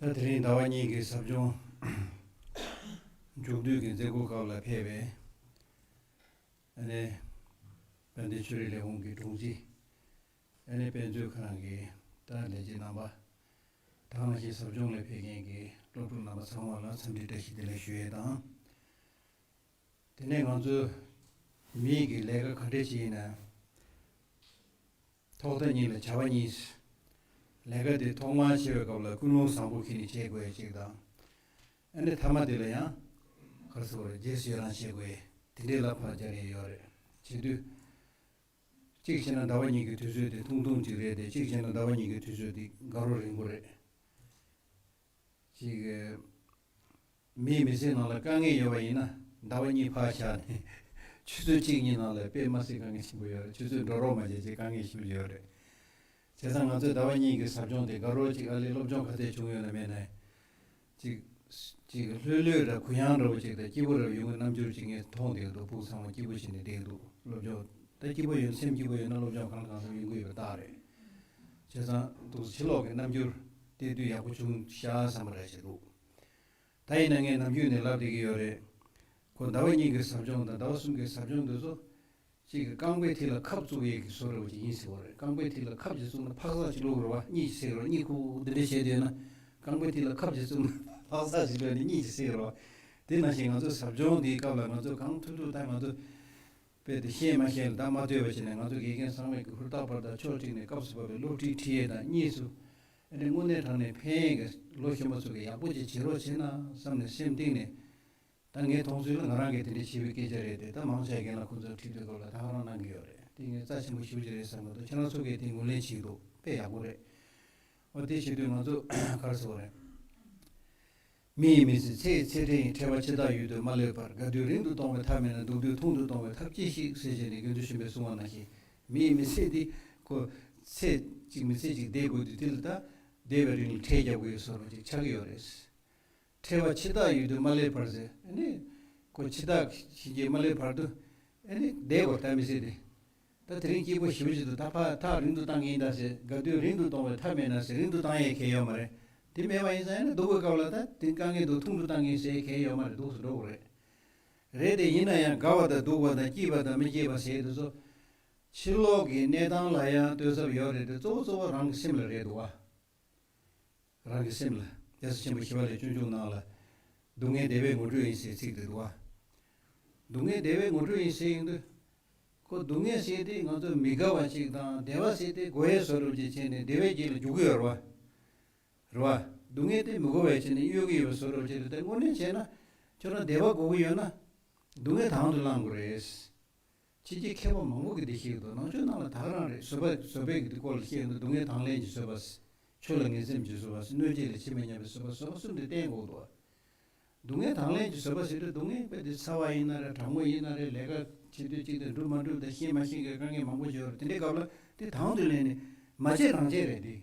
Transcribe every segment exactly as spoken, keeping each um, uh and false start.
ད་དེ་རིང་ཟླ་བ་གཉིས་ཀྱི་ཟབ་སྦྱོང་མཇུག་བསྡུའི་གི་མཛད་སྒོ་སྐབས་ལ་ཕེབས་པའི་ཨ་ནི་དཔལ་ལྡན་ཆོས་རིག་ལས་ཁུངས་ཀྱི་དྲུང་ཆེ། ཨ་ནི་དཔེ་མཛོད་ཁང་གི་ད་ལས་བྱེད་རྣམ་པ། དེ་ནང་བཞིན་ཟབ་སྦྱོང་ལ་ཕེབས་མཁན་གྱི་སློབ་ཕྲུག་རྣམ་པ་ཚང་མ་ལ་འཚམས་འདྲི་བཀྲ་ཤིས་བདེ་ལེགས་ཞུ་ཡས་དང་། དེ་ནས་ང་ཚོས་མིའི་གི་ལས་ཀ་ག་འདྲས་ཅིག་ཡིན་ན། ཐོག་མཐའ་གཉིས་ལ་བྱ་བ་གཉིས། ལས་ཀ་དེ་ཐོག་མར་བྱེད་པའི་སྐབས་ལ་ཀུན་སློང་བཟང་པོ་ཁྱེར་ནས་བྱེད་དགོས་ཡ་གཅིག་དང་། ཨ་ནི་མཐའ་མ་དེ་ལ་ཡང་ག་རེ་ཟེར་དགོས་རེད། རྗེས་སུ་ཡི་རང་བྱེད་དགོས་ཡ་དེ་འདྲའི་ལ་ཕར་སྦྱར་ཡས་ཡོད་རེད། བྱེད་དུས། གཅིག་བྱས་ན་ཟླ་བ་གཉིས་ཀྱི་དུས་ཚོད་དེ་ཐུང་ཐུང་ཅིག་རེད་དེ། གཅིག་བྱས་ན་ཟླ་བ་གཉིས་ཀྱི་དུས་ཚོད་དེ་དགའ་རབ་རིང་པོ་རེད། གཅིག་མིའི་མི་ཚེ་ནང་ལ་དཀའ་ངལ་ཡོད་པ་ཡིན་ན་ཟླ་བ་གཉིས་ཕར་བཞག་ནས་ཆུ་ཚོད་གཅིག་གཉིས་ནང་ལ་དཔེ་མི་སྲིད་དཀའ་ངལ་ཆེན་པོ་ཡོད་རེད། ཆུ་ཚོད་འགྲོ་རོགས་མ་བྱེད་ཅེས་དཀའ་ངལ་ཞེ་པོ་ཡོད་རེད། བྱས་ཙང་ང་ཚོས་ཟླ་བ་གཉིས་ཀྱི་ཟབ་སྦྱོང་དེ་དགའ་རབ་ཅིག་ཨ་ལས་སློབ་སྦྱོང་ག་ཚད་བྱུང་ཡོད་ན་མེད་ན། ཅིག་ཅིག་ལྷོད་ལྷོད་འདྲ་གུ་ཡངས་འདྲ་བོ་ཅིག་དང་སྐྱིད་པོ་འདྲ་བོ་ཡོང་གི་རྣམ་འགྱུར་ཅིག་ངས་མཐོང་བསྡད་འདུག་ཕྲུ་གུ་ཚང་མ་སྐྱིད་པོ་བྱས་ནས་བསྡད་འདུག་སློབ་སྦྱོང་ད་སྐྱིད་པོ་ཡོད། སེམས་སྐྱིད་པོ་ཡོད་ན་སློབ་སྦྱོང་གང་ལ་གང་འཚམ་ཡོང་གི་ཡོད་པ་རྟགས་རེད། བྱས་ཙང་འདུག་ཕྱི་ལོགས་ཀྱི་རྣམ་འགྱུར་བལྟས་དུས་ཡག་པོ་བྱུང་ཤག་བསམ་པ་འདྲ་ཞིག་འདུག་ད་ཡིན་ན་ངས་ནམ་རྒྱུན་ནས་ལབ་བསྡད་ཀྱི་ཡོད་རེད། ཁོ་ཟླ་བ་གཉིས་ཀྱི་ཟབ་སྦྱོང་དང་ཟླ་བ་གསུམ་གྱི་ཟབ་སྦྱོང་འདི་ཚོ། གཅིག་གིས་རྐང་པའི་མཐིལ་ལ་ཁབ་བཙུགས་ཡས་ཀྱི་བཟོ་འདྲ་བོ་ཅིག་ཡིན་ཟེར་བ་རེད། རྐང་པའི་མཐིལ་ལ་ཁབ་ཅིག་བཙུགས་ན་འཕག་འཚག་ཅིག་སློག་རེད་བ། གཉིད་ཅིག་སད་རེད་བ། གཉིད་ཁུག་འདི་འདྲ་བྱས་བསྡད་ན། རྐང་པའི་མཐིལ་ལ་ཁབ་ཅིག་བཙུགས་ན་འཕག་འཚག་ཅིག་སློག་ནས་གཉིད་ཅིག་སད་རེད་བ། དེ་ནང་བཞིན་ང་ཚོ་ཟབ་སྦྱོང་འདིའི་སྐབས་ལ་ང་ཚོ་གང་ཐུབ་ཐུབ་ད་ང་ཚོ་དཔེ་དེ་ཤེས་མ་ཤེས་ལ་བརྡ་མ་གཏོད་པ་བྱས་ནས། ང་ཚོ་དགེ་རྒན་ཚང་མས་ཀྱི་ཧུར་ཐག་པར་དང་ཕྱོགས་གཅིག་ནས་སྐབས་སུ་བབས་པའི་སློབ་ཁྲིད་ཁྲིད་ཡས་དང་གཉིས་སུ། ཨ་ནི་དངོས་གནས་དྲང་གནས་ཕན་ཡས་ཀྱི་ལོ་གཞོན་པ་ཚོ་གིས་ཡག་པོ་ཅིག་བྱེད་རོགས་བྱེད་ན་བསམ་ནས་སེམས་གཏིང་ནས། ད་ངས་མཐོང་ཚུལ་ལ་ང་རང་གིས་དེ་འདྲའི་བྱས་པའི་སྐད་ཆ་རེད་དེ། ད་མང་ཆེ་རྒན་ལགས་ཁོང་ཚོར་ཁྲིད་དུས་སྐབས་ལ་ད་ག་རང་གནང་གི་ཡོད་རེད། དེ་ངས་རྩ་ཆེན་པོ་ཞེ་པོ་ཅིག་རེད་བསམ་གི་འདུག་ཁྱེད་རང་ཚོ་གིས་དེ་ངོས་ལེན་བྱེད་ཀྱི་འདུག་དཔེ་ཡག་པོ་རེད། འོ་དེ་བྱེད་དུས་ང་ཚོ་ག་རེ་ཟེར་དགོས་རེད། མི་ཡི་མི་ཚེ་ཚེ་ཡི་ཚེ་ཕྲད་ཡིན། ཕྲད་པ་འཆི་བདག་ཡུལ་དུ་མ་སླེབས་བར། དགའ་དུས་རིང་དུ་གཏོང་བའི་ཐབས་མེད་ན། སྡུག་དུས་ཐུང་དུ་གཏོང་བའི་ཐབས་ཅི་ཞིག་ཟེར་བྱས་ནས་དགེ་འདུན་གཞོན་པས་གསུངས་པ་ནང་བཞིན། མི་ཡི་མི་ཚེ་འདི་ཁོ་ཚེ་གཅིག་མི་ཚེ་གཅིག་བསྡད་དགོས་དུས་དེ་ལ་ད་བསྡད་པའི་རིང་ལ་ཁྲལ་རྒྱག་དགོས་ཡོད་བཟོ་འདྲ་ཅིག་ཆགས་ཀྱི་ཡོད་རེད། ཕྲད་པ་འཆི་བདག་ཡུལ་དུ་མ་སླེབས་བར་ཟེར། ཨ་ནི། ཁོ་འཆི་བདག་ཕྱིན་ཆད་མ་སླེབས་བར་དུ། ཨ་ནི་བསྡད་དགོས་ད་མི་ཚེ་འདི། ད་དེ་རིང་སྐྱིད་པོ་ཞེ་པོ་ཞིག་འདུག་ད་ཕར་ཐག་རིང་དུ་བཏང་གི་ཡིན་ད་ཟེར། དགའ་དུས་རིང་དུ་གཏོང་བའི་ཐབས་མེད་ན་ཟེར། རིང་དུ་བཏང་ཡས་གང་ཡང་ཡོད་མ་རེད། དེ་མེད་པ་ཡིན་ཙང་། ཨ་ནི་སྡུག་པའི་སྐབས་ལ་ད་དེ་དཀའ་ངལ་འདུག་ཐུང་དུ་བཏང་གི་ཡིན་ཟེར་གང་ཡང་ཡོད་མ་རེད། འདུག་སེ་འགྲོ་དགོས་རེད། རེད་དེ། ཡིན་ན་ཡང་དགའ་བ་དང་སྡུག་པ་དང་སྐྱིད་པ་དང་མི་སྐྱིད་པ་ཟེར་དེ་ཚོ། ཕྱི་ལོགས་ཀྱི་གནས་སྟངས་ལ་ཡང་ལྟོས་ས་ཡོད་རེད་དེ། གཙོ་བོ་གཙོ་བོ་རང་གི་སེམས་ལ་རེད་འདུག་བ། རང་གི་སེམས་ལ། རྒྱལ་སྲས་ཆེན་པོ་ཞི་བ་ལྷས་སྤྱོད་འཇུག་ནང་ལ། སྡུག་བསྔལ་བདེ་བའི་ངོ་སྤྲོད་ཡིན་ཟེར་ཚིག་དེ་འདུག་བ། སྡུག་བསྔལ་བདེ་བའི་ངོ་སྤྲོད་ཡིན་ཟེར་ཡོང་དུས། ཁོ་སྡུག་བསྔལ་ཟེར་དེ་ང་ཚོ་མི་དགའ་བ་ཅིག་དང་བདེ་བ་ཟེར་དེ་དགོས་ཡས་བཟོ་འདྲ་ཅིག་བྱས་ནས་བདེ་བའི་རྗེས་ལ་རྒྱུག་གི་ཡོད་རེད་བ། རེད་བ། སྡུག་བསྔལ་དེ་མི་དགོས་པ་བྱས་ནས་གཡོལ་གྱི་ཡོད་པ་བཟོ་འདྲ་ཅིག་རེད་དེ། དངོས་གནས་བྱས་ན་ཁྱོད་རང་བདེ་བ་དགོས་ཀྱི་ཡོད་ན་སྡུག་བསྔལ་དང་དུ་བླང་དགོས་རེད། ཕྱི་རྒྱལ་མཁས་པ་མང་པོ་གིས་འདི་བཤད་ཀྱི་འདུག་ནང་ཆོས་ནང་ལ་ད་ག་རང་རེད། བཟོད་པ། བཟོད་པའི་གི་འདི་སྐོར་ལ་བཤད་ཀྱི་འདུག་སྡུག་བསྔལ་དང་ལེན་གྱི་བཟོད་པ། ཆོས་ལ་ངེས་སེམས་ཀྱི་བཟོད་པ། གནོད་བྱེད་ལ་ཇི་མི་སྙམ་པའི་བཟོད་པ། བཟོད་པ་གསུམ་དེ་བསྟེན་དགོས་འདུག་སྡུག་བསྔལ་དང་ལེན་གྱི་བཟོད་པ་ཟེར་དུས། སྡུག་བསྔལ་དཔེ་དེ་ཚ་བ་ཡིན་ན་རེད། གྲང་མོ་ཡིན་ན་རེད། ལས་ཀ་བྱེད་དུས་གཅིག་དེ་འགྲུབ་མ་འགྲུབ་དང་ཤེས་མ་ཤེས་ཀྱི་དཀའ་ངལ་མང་པོ་ཡོད་རེད། དེ་འདྲའི་སྐབས་ལ་དེ་དང་དུ་ལེན་ནས་མ་བྱེད་རང་བྱེད་རེད་དེ།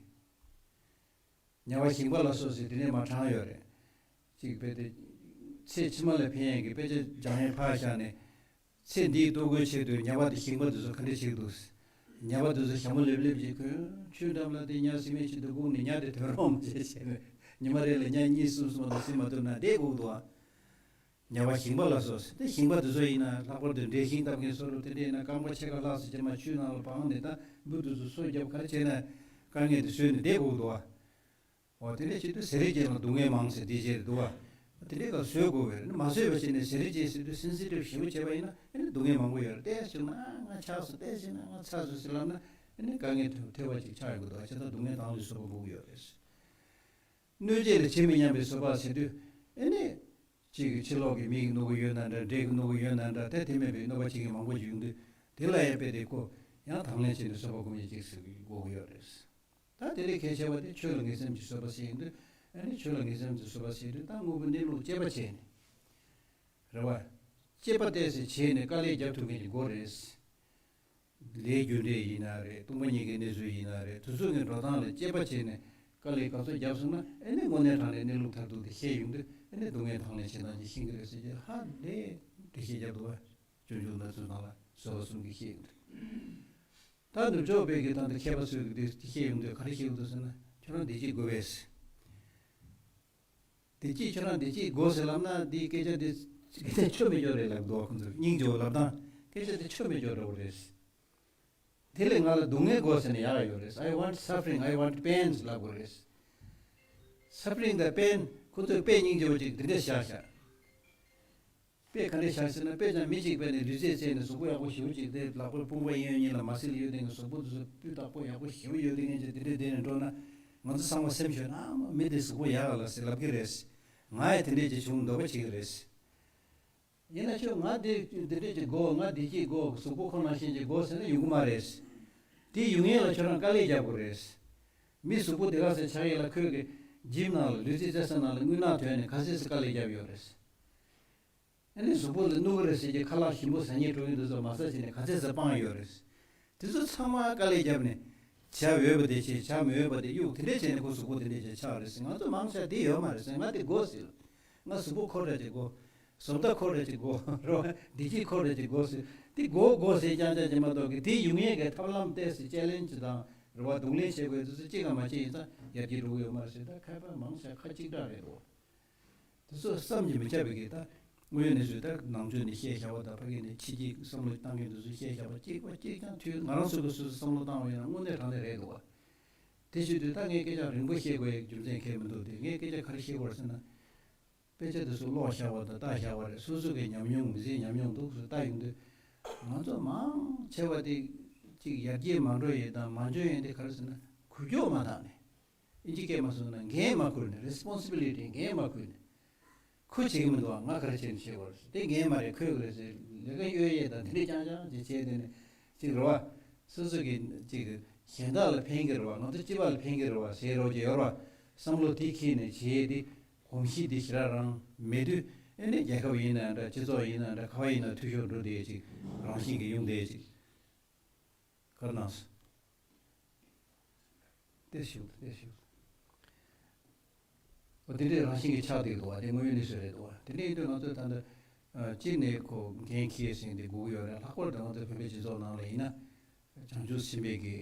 ཉ་བ་ཞིང་པ་ལ་སོགས་ཟེར་དེ་ནས་མ་དྲངས་ཡོད་རེད། གཅིག་དཔེ་དེ། ཚེ་ཕྱི་མ་ལ་ཕན་ཡས་ཀྱི་དཔེ་ཆ་སྦྱང་ཡས་ཕར་བཞག་ནས། ཚེ་འདིའི་ལྟོ་གོས་ཆེད་དུ་ཉ་བ་དང་ཞིང་པ་དེ་ཚོ་ག་འདྲ་བྱེད་ཀྱི་འདུག་ཉ་བ་དེ་ཚོ་ཞྭ་མོ་ལེབ་ལེབ་ཅིག་གོན། ཆུའི་འགྲམ་ལ་དེ་ཉ་ཟིན་མེད་ཆེད་དུ་སྒུག་ནས། ཉ་དེ་ཐོན་རོགས་མ་བྱེད་བྱས་ནས་ཉི་མ་རེ་ལ་ཉ་གཉིས་གསུམ་གསུམ་དང་ཟིན་མ་ཐུབ་ན་བསྡད་དགོས་འདུག་ཉ་བ་ཞིང་པ་ལ་སོགས་ཟེར་དེ། ཞིང་པ་དེ་ཚོ་ཡིན་ན་ལྷག་པར་དུ་འབྲས་ཞིང་བཏབ་མཁན་བཟོ་འདྲ་དེ་འདྲ་ཡིན་ན། རྐང་པ་ཕྱེད་ཀ་ལྷག་ཙམ་ཅིག་མར་ཆུའི་ནང་ལ་སྦངས་ནས། ད་འབུ་དེ་ཚོ་སོ་བརྒྱབ་ག་རེ་བྱས་ན་དཀའ་ངལ་དེ་བཟོས་ནས་བསྡད་དགོས་འདུག་འོ་དེ་འདྲ་བྱེད་དུས་ཟེར་རེ་ཅན་ལ་སྡུག་བསྔལ་མང་ཟེར་དེ་བྱས་འདུག་བ། དེ་འདྲའི་སྐབས་བཟོད་དགོས་པས། མ་བཟོད་པ་བྱས་ནས་ཟེར་རེ་ཅན་ཟེར་དུས་སེམས་སྲིད་གྲབས་ཞེ་པོ་བྱས་པ་ཡིན་ན། ཨ་ནི་སྡུག་བསྔལ་མང་པོ་ཡོད་རེད། ཏོག་ཙམ་ཅིག་ན་ང་ཆགས་སོང་། ཏོག་ཙམ་ཅིག་ན་ང་ཚར་སོང་ཟེར་ལབ་ན། ཨ་ནི་དཀའ་ངལ་ཐོལ་པ་ཅིག་ཆགས་ཡོང་གི་འདུག་བ། བྱས་ཙང་སྡུག་བསྔལ་དང་ལེན་བཟོད་པ་དགོས་ཀྱི་ཡོད་རེད། གནོད་བྱེད་ལ་ཇི་མི་སྙམ་པའི་བཟོད་པ་ཟེར་དུས། ཨ་ནི། གཅིག་གིས་ཕྱི་ལོགས་ཀྱི་མི་གིས་གནོད་ཀྱི་ཡོད་ན་འདྲ། འབྲས་ཀྱིས་གནོད་ཀྱི་ཡོད་ན་འདྲ། དེ་དེ་མེད་པའི་གནོད་པ་བྱེད་མཁན་མང་པོ་ཞིག་ཡོང་དུས། དེ་ལ་ཡང་དཔེ་དེ་ཁོ་ཡང་དང་ལེན་བྱས་ནས་བཟོད་པ་སྒོམ་ཡས་ཅིག་ཟེར་དགོས་ཀྱི་ཡོད་རེད། ད་དེ་ལས་གལ་ཆེ་བ་དེ་ཆོས་ལ་ངེས་སེམས་ཀྱི་བཟོད་པ་ཟེར་ཡོང་དུས། ཨ་ནི་ཆོས་ལ་ངེས་སེམས་ཀྱི་བཟོད་པ་ཟེར་དུས། ད་དངོས་པོ་གནས་ལུགས་དཔྱད་པ་བྱས་ནས། རེད་བ། དཔྱད་པ་ཏོག་ཙམ་བྱས་ནས་དཀའ་ལས་རྒྱབ་ཐུབ་མཁན་གྱི་སྒོ་རེད། ལས་རྒྱུ་འབྲས་ཡིན་ན་རེད། སྟོང་པ་ཉིད་ཀྱི་གནས་ཚུལ་ཡིན་ན་རེད། དེ་ཚོ་གི་འགྲོ་སྟངས་ལ་དཔྱད་པ་བྱས་ནས་དཀའ་ལས་ག་ཚོད་བརྒྱབ་སོང་ན། ཨ་ནི་དངོས་གནས་དྲང་གནས་གནས་ལུགས་མཐར་ཐུག་དེ་ཤེས་ཡོང་དུས། ཨ་ནི་སྡུག་བསྔལ་དང་ལེན་བྱེད་སྟངས་ཅིག་ཤེས་ཀྱི་རེད་ཟེར་གྱི། ཧ་ལས་འགྲེལ་བཤད་བརྒྱབ་འདུག་བ། སྤྱོད་འཇུག་སྣ་ཚོགས་ནང་ལ་བཟོད་པ་གསུམ་གྱི་བཤད་ཡོང་དུས། ད་ནུབ་ཕྱོགས་པའི་གི་ད་ལྟ་མཁས་པ་ཚོས་གི་དེ་བཤད་ཡོང་དུས་ག་རེ་བཤད་ཡོང་དུས་ཟེར་ན། ཁྱོད་རང་བདེ་སྐྱིད་དགོས་པས། བདེ་སྐྱིད་ཁྱོད་རང་བདེ་སྐྱིད་དགོས་ཟེར་ལབ་ན། འདི་སྐད་ཆ་འདི་སྐད་ཆ་ཆོ་མེད་ཅོག་རེད་ལབ་འདུག་ཁོང་ཚོས་སྙིང་རྗེ་བོ་ལབ་སྟངས། སྐད་ཆ་འདི་ཆོ་མེད་ཅོག་འདྲ་བོ་རེད། དེ་ལས་ང་ལ་སྡུག་བསྔལ་དགོས་ཟེར་ན་ཡག་ཡོད་རེད། I want suffering, I want pain ལབ་དགོས་རེད། Suffering དང་pain ཁོ་ཚོས་དཔེ་སྙིང་རྗེ་བོ་ཅིག་འདི་འདྲས་བཞག་བཞག་དཔེ་ག་འདྲས་བཞག་ཟེར་ན། དཔེ་ཅང་མི་གཅིག་པས་ནི་ལུས་རྩལ་རྩེད་ནས་གཟུགས་པོ་ཡག་པོ་ཞེ་པོ་ཅིག་དེ་ལག་པ་དཔུང་པ་གཡས་གཡོན་གཉིས་ལ་མ་སིལ་ཡོད་དེ་ངས་གཟུགས་པོ་དེ་ཚོ་སྤུས་དག་པོ་ཡག་པོ་ཞེ་པོ་ཡོད་དེ་ངས་ཅིག་དེ་འདྲས་དེ་ནས་འགྲོ་ན། ང་ཚོ་ཚང་མ་སེམས་ཤོར་ན་མི་དེ་གཟུགས་པོ་ཡག་ག་ལ་ཟེར་ལབ་ཀྱི་རེད། ང་ཡང་དེ་འདྲས་ཅིག་བྱུང་འདོད་པ་བྱེད་ཀྱི་རེད། ཡིན་ན་ཁྱོད་ང་འདི་འདི་འདྲས་ཅིག་དགོས། ང་བདེ་སྐྱིད་དགོས། གཟུགས་པོ་ཁོ་ན་ཤེས་ཅིག་དགོས་ཟེར་ན་ཡོང་གི་མ་རེད། དེ་ཡོང་ཡས་ལ་ཁྱོད་རང་དཀའ་ལས་རྒྱབ་དགོས་རེད། མི་གཟུགས་པོ་དེ་ག་ཚད་ཆགས་ཡས་ལ་ཁོས་གི་ཇིམ་ནང་ལ་ལུས་རྩལ་རྩེད་ས་ནང་ལ་རྔུལ་ནག་ཐོན་ནས་ག་ཚད་ཙམ་དཀའ་ལས་རྒྱབ་ཡོད་རེད། ཨ་ནི་གཟུགས་པོ་ལ་བསྣུབས་ཀྱི་རེད་ཟེར་གྱི་ཁ་ལག་ཞིམ་པོ་ཟ་སྙིང་བྲོ་གི་འདུག་ཚོ་མ་ཟ་བྱས་ནས་ག་ཚད་ཙམ་སྤངས་ཡོད་རེད། དེ་ཚོ་ཚང་མ་དཀའ་ལས་བརྒྱབ་ནས། བྱ་འོས་པ་དེ་བྱེད། བྱ་མི་འོས་པ་དེ་གཡུག་དེ་འདྲས་བྱས་ནས་ཁོ་གཟུགས་པོ་དེ་འདྲས་བྱས་ཆགས་རེད་ཟེར། ང་ཚོ་མང་ཆེ་དེ་ཡོད་མ་རེད་ཟེར། ང་དེ་དགོས་ཟེར། ང་གཟུགས་པོ་ཁོ་འདྲ་ཅིག་དགོས། བཟོ་ལྟ་ཁོ་འདྲ་ཅིག་དགོས་རེད་བ། བདེ་སྐྱིད་ཁོ་འདྲ་ཅིག་དགོས་ཟེར། དེ་དགོས་དགོས་ཟེར་རྐྱང་རྐྱང་ཅིག་མ་གཏོགས་གི་དེ་ཡོང་ཡས་ཀྱི་ཐབས་ལམ་ཏོག་ཙམ་ཅེ་ལེན་ཇི་དང་རེད་བ། གདོང་ལེན་བྱེད་དགོས་དེ་ཚོ་གཅིག་ག་མ་བྱས་ཡིན་ཙང་ཡར་རྒྱས་འགྲོ་གི་ཡོད་མ་རེད་ཟེར། ད་ཁ་པར་མང་ཆེ་ཁ་གཅིག་གྲགས་རེད་དོ། དེ་ཚོ་བསམ་གྱིས་མི་ཁྱབ་པའི་གི་ད་དངོས་ཡོད་གནས་ཚུལ། ད་ནང་ཆོས་ནས་བཤད་བཞག་པ་དང་ཕ་གི་ནས་ཕྱི་རྒྱལ་བསམ་བློ་བཏང་མཁན་དེ་ཚོ་བཤད་བཞག་པ་གཅིག་པ་གཅིག་ཀྱང་ཐོས། ང་རང་ཚོ་གི་སོ་སོ་བསམ་བློ་བཏང་བ་ཡིན་ན་དངོས་གནས་དྲང་གནས་རེད་འདུག་བ། དེ་བྱེད་དུས་ད་ངས་སྐད་ཆ་རིང་པོ་བཤད་དགོས་ཡ་རྒྱུ་མཚན་གང་ཡང་མི་འདུག་དེ་ངས་སྐད་ཆ་ག་རེ་བཤད་དགོས་རེད་ཟེར་ན། དཔེ་ཆ་དེ་ཚོ་ཀློག་བཞག་པ་དང་ལྟ་བཞག་པ་རེད། སོ་སོ་གི་ཉམས་མྱོང་མི་ཚེའི་ཉམས་མྱོང་འདུག་སེ་ལྟ་ཡོང་དུས། ང་ཚོ་མང་ཆེ་བ་དེ་གཅིག་ཡར་རྒྱས་མ་འགྲོ་ཡས་དང་མ་འཇོན་ཡས་དེ་ག་རེ་ཟེར་ན། འགུལ་སྐྱོད་མ་བཏང་ནས། ཨིན་ཇི་སྐད་མ་སོང་ན་འགན་མ་ཁུར་ནས། རེ་སི་པོན་སི་བི་ལི་ཊི་འགན་མ་ཁུར་ནས། ཁོ་བྱེད་ཀྱི་མི་འདུག་ང་ག་རེ་བྱས་ནས་བྱེད་དགོས་རེད། དེ་འགན་མ་རེད། ཁོས་གི་རེད་ཟེར། ལས་ཀ་གཡོལ་ཡས་དང་དེ་འདྲས་རྐྱང་རྐྱང་ཅིག་བྱས། དེ་ནས་ཅིག་རེད་བ། སོ་སོ་གི་ཅིག་གཞན་དག་ལ་ཕན་གི་རེད་བ། ང་ཚོ་སྤྱི་པ་ལ་ཕན་གི་རེད་བ་ཟེར་རོགས་ཀྱི་ཡོད་རེད་བ། བསམ་བློ་དེ་འཁྱེར་ནས་བྱས་ཏེ། གོམས་གཤིས་དེ་ཞེ་དྲག་རང་མེད་དུས། ཨེ་ནས་རྒྱལ་ཁབ་ཡིན་ན་འདྲ། སྤྱི་ཚོགས་ཡིན་ན་འདྲ། ག་བ་ཡིན་ན་འཐུས་ཤོར་འགྲོ་བསྡད་ཅིག་རང་བཞིན་གྱིས་ཡོང་བསྡད་ཅིག་ག་རེ་གནང་སོང་། ཏོག་ཙམ་ཞིག་ཏོག་ཙམ་ཞིག་འོ་དེ་འདྲའི་རང་བཞིན་གྱིས་ཆགས་བསྡད་འདུག་བ། དེ་དངོས་ཡོད་གནས་ཚུལ་རེད་འདུག་བ། དེ་འདྲ་ཡིན་དུས་ང་ཚོས་ད་ལྟ་ཨ་གཅིག་ནས་ཁོ་འགན་འཁྱེར་ཟིན་ཏེ་སྒུག་ཡོད་རེད། ལྷག་པར་དུ་ང་ཚོ་བོད་པའི་སྤྱི་ཚོགས་ནང་ལ་ཡིན་ན། བྱང་ཆུབ་སེམས་དཔའི་གི་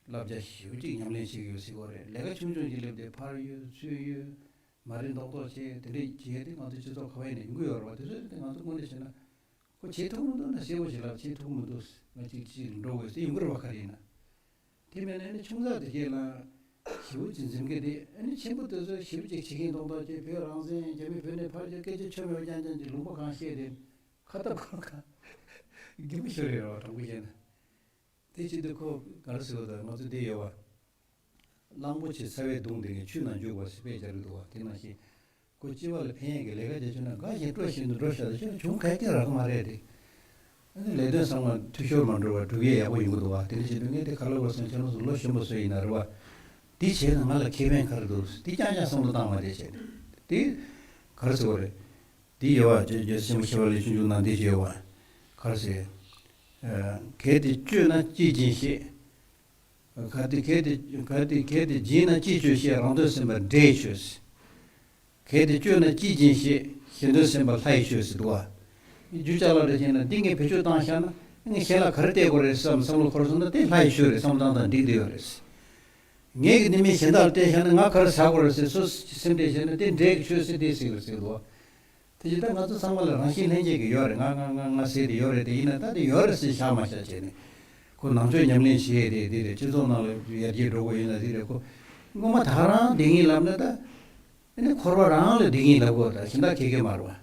བསླབ་བྱ་ཞེ་པོ་ཅིག་ཉམས་ལེན་བྱེད་ཀྱི་ཡོད་ཟེར་གྱི་ཡོད་རེད། ལས་ཀ་ཆུང་ཆུང་ཅིག་སླེབས་ཏེ་ཕར་གཡོལ་ཚུར་གཡོལ། མ་རེད་མདོག་མདོག་བྱས། དེ་འདྲས་བྱས་ཏེ་ང་ཚོ་སྤྱི་ཚོགས་ག་བ་ཡིན་ན་ཡོང་གི་ཡོད་རེད་བ། དེ་ཚོ་དེ་ང་ཚོ་དངོས་གནས་བྱས་ན། ཁོ་བྱེད་ཐུབ་མི་འདུག་ན་གསལ་པོ་ཞིག་ལབ། བྱེད་ཐུབ་མི་འདུག་ང་གཅིག་གཅིག་འགྲོ་དགོས་ཟེར་ཡོང་གི་རེད་བ། ག་རེ་ཡིན་ན། དེ་མིན་ན་ཨ་ནི་ཆུང་ཙག་དེ་གས་ལ་ཞེ་པོ་ཅིག་འཛེམ་གི་རེད། ཨ་ནི་ཆེན་པོ་དེ་ཚོ་ཞེ་པོ་ཅིག་བྱེད་མཁན་མདོག་མདོག་བྱས། བོད་རང་བཙན། རྒྱ་མི་བོད་ནས་ཕར་རྒྱབ། སྐད་ཆ་ཆོ་མེད་པ་རྐྱང་རྐྱང་ཅིག་ལུང་པ་གང་བཤད་དེ། ཁ་བཏབ་ཁོ་གང་། རྒན་པོ་ཞིག་རེད་རོ། དྲང་པོ་བཤད་ན། དེ་བྱེད་དུས་ཁོ་ག་རེ་ཟེར་བ་དང་། ང་ཚོ་འདི་ཡོད་བ། གླང་པོ་ཆེ་ཚ་བས་གདུངས་ཏེ་ངས་ཆུ་ནང་འཇུག་པ་ཟེར་དཔེ་ཆ་རེད་འདུག་བ། དེ་ནང་བཞིན་ཁོ་སྤྱི་པ་ལ་ཕན་ཡས་ཀྱི་ལས་ཀ་བྱེད་བྱུང་ན། དགའ་བཞིན་སྤྲོ་བཞིན་དུ་འགྲོ་ཤག་དེ་ཆོ་བྱུང་ག་གེ་རག་གི་མ་རེད་དེ། ཨ་ནི་ལས་དོན་ཚང་མ་འཐུས་ཤོར་མ་འགྲོ་བར་སྒྲུབ་ཡས་ཡག་པོ་ཡོང་གི་འདུག་བ། དེ་འདྲ་བྱེད་དུས་ངས་དེ་ག་ལ་བར་སོང་། ཁྱེད་རང་ཚོ་ལོ་གཞོན་པ་ཚོ་ཡིན་ན་རེད་བ། འདི་བྱས་ན་ང་ལ་ཁེ་ཕན་ག་རེ་འདུག་དེ་རྐྱང་རྐྱང་བསམ་བློ་བཏང་བ་དེ་བྱས་ནས། དེ་ག་རེ་ཟེར་བ་རེད། འདི་ཡོད་བ། རྒྱལ་རྒྱལ་སྲས་ཆེན་པོ་ཞི་བ་ལྷས་ཆུང་ཆུང་ནང་འདི་བྱས་ཡོད་བ། ག་རེ་ཟེར། ཨ་གལ་ཏེ་སྤྱོད་ན་ཅིས་བྱིན་ཞེས། གལ་ཏེ་གལ་ཏེ་གལ་ཏེ་གལ་ཏེ་བྱིན་ན་ཅིས་སྤྱོད་ཞེས། རང་དོན་སེམས་པ་འདྲེས་ཤོག་ཟེར། གལ་ཏེ་སྤྱོད་ན་ཅིས་བྱིན་ཞེས། གཞན་དོན་སེམས་པ་ལྷ་ཡིས་སྤྱོད་ཟེར་འདུག་བ། རྒྱུ་ཅ་ལག་འདྲ་བྱས་ན་འདི་ངས་བེད་སྤྱོད་བཏང་བཞག་ན། ངས་གཞན་ལ་ག་རེ་སྟེར་དགོས་རེད་བསམ། བསམ་བློ་འཁོར་སོང་ན་དེ་ལྷ་ཡིས་སྤྱོད་རེད་བསམ་བློ་བཏང་བཏང་འགྲིག་བསྡད་ཡོད་རེད། ངས་ཀྱི་ནི་མི་གཞན་དག་ལ་སྟེར་བཞག་ན་ང་ག་རེ་ཟ་དགོས་རེད་ཟེར། སོ་སོ་སེམས་ཁྲལ་བྱས་ན་དེ་འདྲས་ཀྱི་ཆོས་ཟེར་དེ་ཟེར་གི་རེད་ཟེར་གི་འདུག་བ། དེ་བཞིན་ད་ང་ཚོ་ཚང་མ་ལ་རང་བཞིན་ལྷན་སྐྱེས་ཀྱི་ཡོད་རེད། ང་ང་ང་ང་ཟེར་དེ་ཡོད་རེད། དེ་ཡིན་ན་ད་དེ་ཡོད་རེད་ཟེར་བཞག་མ་བཞག་བྱས་ནས། ཁོ་ནང་ཆོས་ཉམས་ལེན་བྱེད་ཡས་དེ་དེ་རེད། སྤྱི་ཚོགས་ནང་ལ་ཡར་རྒྱས་འགྲོ་དགོས་ཡིན་ན་དེ་རེད། ཁོ་སྔོན་མ་ད་ག་རང་བདེ་སྐྱིད་ལབ་ན་ད། ཨ་ནི་འཁོར་བ་རང་ལ་བདེ་སྐྱིད་ལབ་དགོས། ད་གཞན་དག་ཁེ་ཁེ་མ་རེད་བ།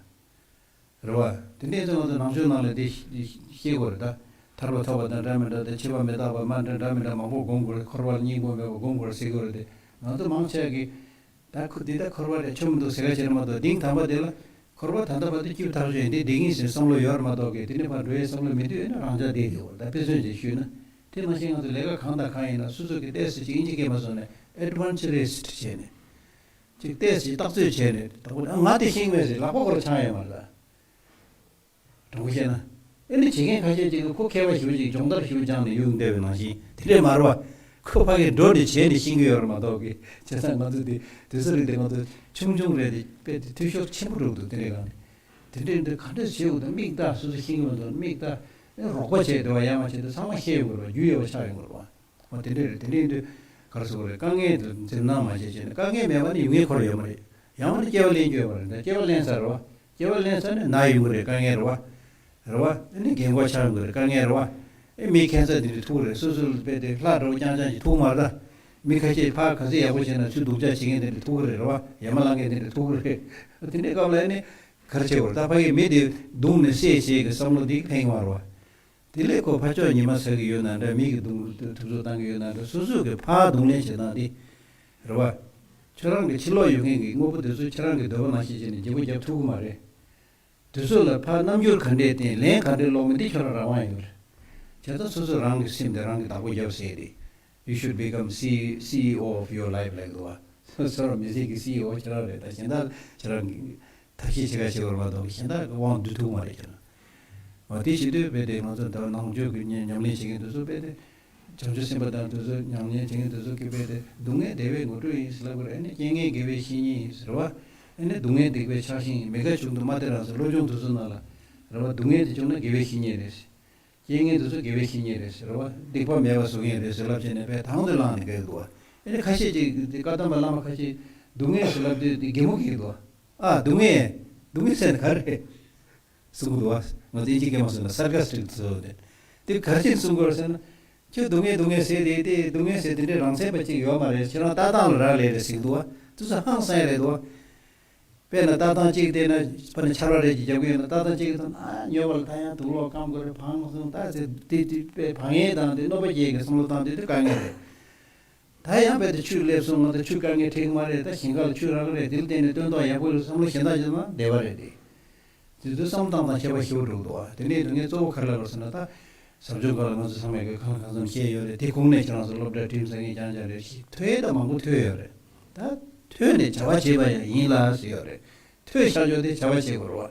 རེད་བ། དེ་འདྲའི་ཚེ་ང་ཚོ་ནང་ཆོས་ནང་ལ་དེ་ཤེས་དགོས་རེད་ད། ཐར་པ་ཐོབ་པ་དང་འདྲ་མི་འདྲ་དང་། འཆི་བ་མི་རྟག་པ་མ་འདྲ་འདྲ་མི་འདྲ་མང་པོ་སྒོམ་དགོས་རེད། འཁོར་བ་ལ་སྙིང་པོ་མེད་པ་སྒོམ་དགོས་རེད་ཟེར་གྱི་ཡོད་རེད་དེ། ང་ཚོ་མང་ཆེ་གིས་ད་ཁོ་འདི་ལྟར་འཁོར་བ་རེད་ཆོ་མི་འདུག་ཟེར་ག་བྱེད་རེད་མ་གཏོགས། དེང་དང་པ་དེ་ལ་འཁོར་བ་ད་ལྟ་བར་དུ་སྐྱིད་པོ་ཐག་ཆོད་ཡིན། འདི་བདེ་སྐྱིད་ཟེར་བསམ་བློ་ཡོད་རེད་མ་གཏོགས་གི། དེ་ནས་ཕར་འགྲོ་ཡའི་བསམ་བློ་མེད་དུས། ཨེ་ན་རང་འཇགས་བསྡད་ཡོད་རེད། ད་དཔེ་མཚོན་ཅིག་ཞུས་ན། དེ་ནང་བཞིན་ང་ཚོ་ལས་ཀ་གང་དང་གང་ཡིན་ན་སོ་སོ་གི་ཏོག་ཙམ་ཅིག་ཨིན་ཇི་སྐད་མ་སོང་ནས་adventurist་བྱས་ནས། ཅིག་ཏོག་ཙམ་བརྟག་དཔྱད་བྱས་ནས། ད་ང་དེ་ཤེས་ཀྱི་མེད་ཟེར་ལག་པ་སྐོར་འཆང་ཡོད་མ་རེད་ད། དྲང་པོ་བཤད་ན། ཨེ་ནི་བྱེད་མཁན་ཁ་ཤས་ཅིག་གིས་ཁོ་མཁས་པ་ཞེ་པོ་ཅིག་སྦྱོང་བརྡར་ཞེ་པོ་སྦྱངས་ནས་ཡོང་བསྡད་པའི་ནང་བཞིན་དེ་འདྲས་མ་རེད་བ། ཁོ་ཕ་གིར་འགྲོ་ནས་བྱས་ནས་ཤེས་ཀྱི་ཡོད་རེད་མ་གཏོགས་གི། བྱས་ཙང་ང་ཚོ་དེ་དུས་ཚོད་རིང་དེ་ང་ཚོ་ཆུང་ཆུང་རེད་དེ། དཔེ་དེ་འཐུས་ཤོར་ཆེན་པོ་འགྲོ་གི་འདུག་དེ་འདྲས་གང་ནས་དེ་འདྲས་འདི་ག་འདྲས་བྱེད་དགོས་འདུག་མིག་ལྟ། སོ་སོ་ཤེས་ཀྱི་མ་འདུག་མིག་ལྟ། ཨེ་རོགས་པ་བྱས་དེ་བ་ཡ་མ་བྱས་དེ་ཚང་མ་ཤེས་ཡོང་གི་རེད་བ། རྒྱུས་ཡོད་པ་ཆགས་ཡོང་གི་རེད་བ། འོ་དེ་འདྲས་རེད། དེ་འདྲས་འདི་ག་རེ་ཟེར་དགོས་རེད། དཀའ་ངལ་འདི་འཛེམ་ན་མ་བྱས་བྱས་ནས། དཀའ་ངལ་མེད་པ་ནི་ཡོང་ངེས་ཁོ་ར་ཡོད་མ་རེད། ཡང་ན་སྐྱེ་བ་ལེན་རྒྱུ་ཡོད་པ་རེད། ད་སྐྱེ་བ་ལེན་ས་རེད་བ། སྐྱེ་བ་ལེན་ས་ནས་ན་ཡོང་གི་རེད། དཀའ་ངལ་རེད་བ། རེད་བ། ཨ་ནི་རྒན་གོག་ཆགས་ཡོང་གི་རེད། དཀའ་ངལ་རེད་བ། ཨེ་མི་ཁེན་སར་དེ་འདྲ་ཐུག་རེད། སོ་སོ་ལ་དཔེ་དེ་ལྷ་འདྲ་བོ་རྐྱང་རྐྱང་ཞིག་ཐུག་མ་རེད་ད། མི་ཁ་ཤས་ཕར་ག་ཚོད་ཡག་པོ་བྱས་ན་ཚུར་སྡུག་ཅག་བྱེད་མཁན་དེ་འདྲ་ཐུག་གི་རེད། རེད་བ། ཡ་མ་ལང་མཁན་དེ་འདྲ་ཐུག་གི་རེད། དེ་འདྲའི་སྐབས་ལ་ཨ་ནི་ག་རེ་བྱེད་དགོས་རེད། ད་ཕ་གིའི་མི་དེ་བརྡུངས་ནས་བསད་བྱེད་ཀྱི་བསམ་བློ་འདི་ཕན་གྱི་མ་རེད་བ། དེ་ལས་ཁོ་ཕར་ཕྱོགས་ཉི་མ་ཟ་གི་ཡོད་ན་འདྲ། མི་གི་གདུང་དུག་སོ་བཏང་གི་ཡོད་ན་འདྲ། སོ་སོ་གི་ཕར་གདོང་ལེན་བྱེད་སྟངས་དེ་རེད་བ། ཁྱོད་རང་གི་ཕྱི་ལོགས་ཡོད་མཁན་གྱི་དངོས་པོ་དེ་ཚོ་ཁྱེད་རང་གི་འདོད་པ་ནང་བཞིན་བྱས་ནས་བརྗེ་པོ་རྒྱབ་ཐུབ་ཀྱི་མ་རེད། དེ་ཚོ་ལ་ཕར་རྣམ་འགྱུར་ག་འདྲས་བསྟན། ལན་ག་འདྲས་སློག་མིན་དེ་ཁྱོད་རང་རང་དབང་ཡོད་རེད། བྱས་ཙང་སོ་སོ་རང་གི་སེམས་དེ་རང་གིས་བདག་པོ་རྒྱབ་ཟེར་དེ། You should become C- CEO of your life ལབ་འདུག་བ། སོ་སོ་རང་མི་ཚེ་གི་སི་ཨི་ཨོ་ཁྱེད་རང་རེད། ད་གཞན་དག་ཁྱེད་རང་གི་ཐབས་ཤེས་བྱེད་ག་བྱེད་དགོས་རེད་མ་གཏོགས་གཞན་དག་གི་དབང་སྡུད་ཐུབ་མ་རེད་ཁྱེད་རང་། འོ་དེ་བྱེད་དུས་རྦད་དེ་ང་ཚོ་ད་ནང་ཆོས་ཀྱི་ཉམས་ཉམས་ལེན་བྱེད་མཁན་དེ་ཚོ་རྦད་དེ། བྱང་ཆུབ་སེམས་དཔའ་དང་དེ་ཚོ་ཉམས་ལེན་བྱེད་མཁན་དེ་ཚོ་གིས་རྦད་དེ་སྡུག་བསྔལ་བདེ་བའི་ངོ་སྤྲོད་ཡིན་ཟེར་ལབ་དགོས་རེད། ཨ་ནི་རྐྱེན་ངན་དགེ་བའི་བཤེས་གཉེན་ཡིན་ཟེར་བ། ཨ་ནི་སྡུག་བསྔལ་སྡིག་པའི་ཆགས་ཞེན་ཡིན། མི་དགའ་བྱུང་དུ་མ་སྟེར་རང་ཟེར། སློབ་སྦྱོང་དེ་ཚོ་ནང་ལ་རེད་བ། སྡུག་བསྔལ་དེ་བྱུང་ན་དགེ་བའི་བཤེས་གཉེན་རེད། རྐྱེན་ངན་དེ་ཚོ་དགེ་བའི་བཤེས་གཉེན་རེད་ཟེར་བ། སྡིག་པ་མེད་པ་བཟོ་མཁན་རེད་ཟེར་ལབ་བྱས་ནས་དཔེ་དང་དུ་བླངས་ནས་བསྡད་འདུག་བ། ཨ་ནི་ཁ་ཤས་ཅིག་དེ་བཀའ་གདམས་པ་བླ་མ་ཁ་ཤས་སྡུག་བསྔལ་ཟེར་ལབ་དུས་དེ་གད་མོ་བགད་འདུག་བ། ཨ་སྡུག་བསྔལ། སྡུག་བསྔལ་ཟེར་ན་ག་རེ་རེད། གསུང་གི་འདུག་བ། ང་ཚོ་དབྱིན་ཇི་སྐད་མ་སོང་ན་སར་ཀ་སི་ཊིག་ཟེར་བ་དེ། དེ་ག་རེ་བྱས་ནས་གསུང་གི་ཡོད་རེད་ཟེར་ན། ཁྱོད་སྡུག་བསྔལ་སྡུག་བསྔལ་ཟེར་དེ་དེ་སྡུག་བསྔལ་ཟེར་དེ་འདྲའི་རང་མཚན་པ་ཅིག་ཡོད་མ་རེད། ཁྱེད་རང་ལྟ་སྟངས་ལ་རག་ལས་རེད་ཟེར་གི་འདུག་བ། དེ་ཚོ་ཧང་སང་ཡ་རེད་འདུག་བ། དཔེར་ན་ལྟ་སྟངས་གཅིག་བལྟས་ན་དཔེར་ན་ཆར་པ་རེ་ཅིག་རྒྱབ་ཀྱི་ཡོད་ན་ལྟ་སྟངས་གཅིག་བལྟས་ན། ཨ་ཉོ་བ་ལ་ད་ཡང་དུག་ལོག་སྐམ་དགོས་རེད། བང་སོང་ད་ཟེར་དེ་དེ་དཔེ་བང་ཡས་དང་དེ་གནོད་པ་སྐྱེལ་གི་བསམ་བློ་བཏང་དུས་དེ་དཀའ་ངལ་རེད། ད་ཡང་རྦད་དེ་ཆུ་སླེབས་སོང་། ང་ཚོ་ཆུ་དཀའ་ངལ་འཕྲད་ཀྱི་མ་རེད། ད་ཞིང་ཁ་ལ་ཆུ་རག་གི་རེད། དེ་ལ་བརྟེན་ནས་སྟོན་ཐོག་ཡག་པོ་ཡོད་བསམ་བློ་གཞན་དག་བྱས་ན་བདེ་བ་རེད་དེ། དེ་ཚོའི་བསམ་བློ་བཏང་སྟངས་ཁྱད་པར་ཞེ་པོ་འགྲོ་གི་འདུག་བ། དེ་འདྲའི་སྡུག་བསྔལ་གཙོ་བོ་ག་རེ་ལབ་རེད་ཟེར་ན། ད་ཟབ་སྦྱོང་སྐོར་ལ་ང་ཚོ་ཚང་མས་གང་ལ་གང་འཚམ་བཤད་ཡོད་རེད། དེ་ཁུངས་ནས་ཁྱེད་རང་ཚོ་སློབ་གྲྭའི་ཁྲིམས་སང་ངེ་རྐྱང་རྐྱང་རེད། ཞིག་ཐོས་ཡས་ད་མང་པོ་ཐོས་ཡོད་རེད། ད་ཐོས་ནས་བྱ་བ་བྱེད་པ་ཡང་ཡིན་ལ་ཟེར་ཡོད་རེད། ཐོས་བཞག་ཆོག་དེ་བྱ་བ་བྱེད་དགོས་རེད་བ།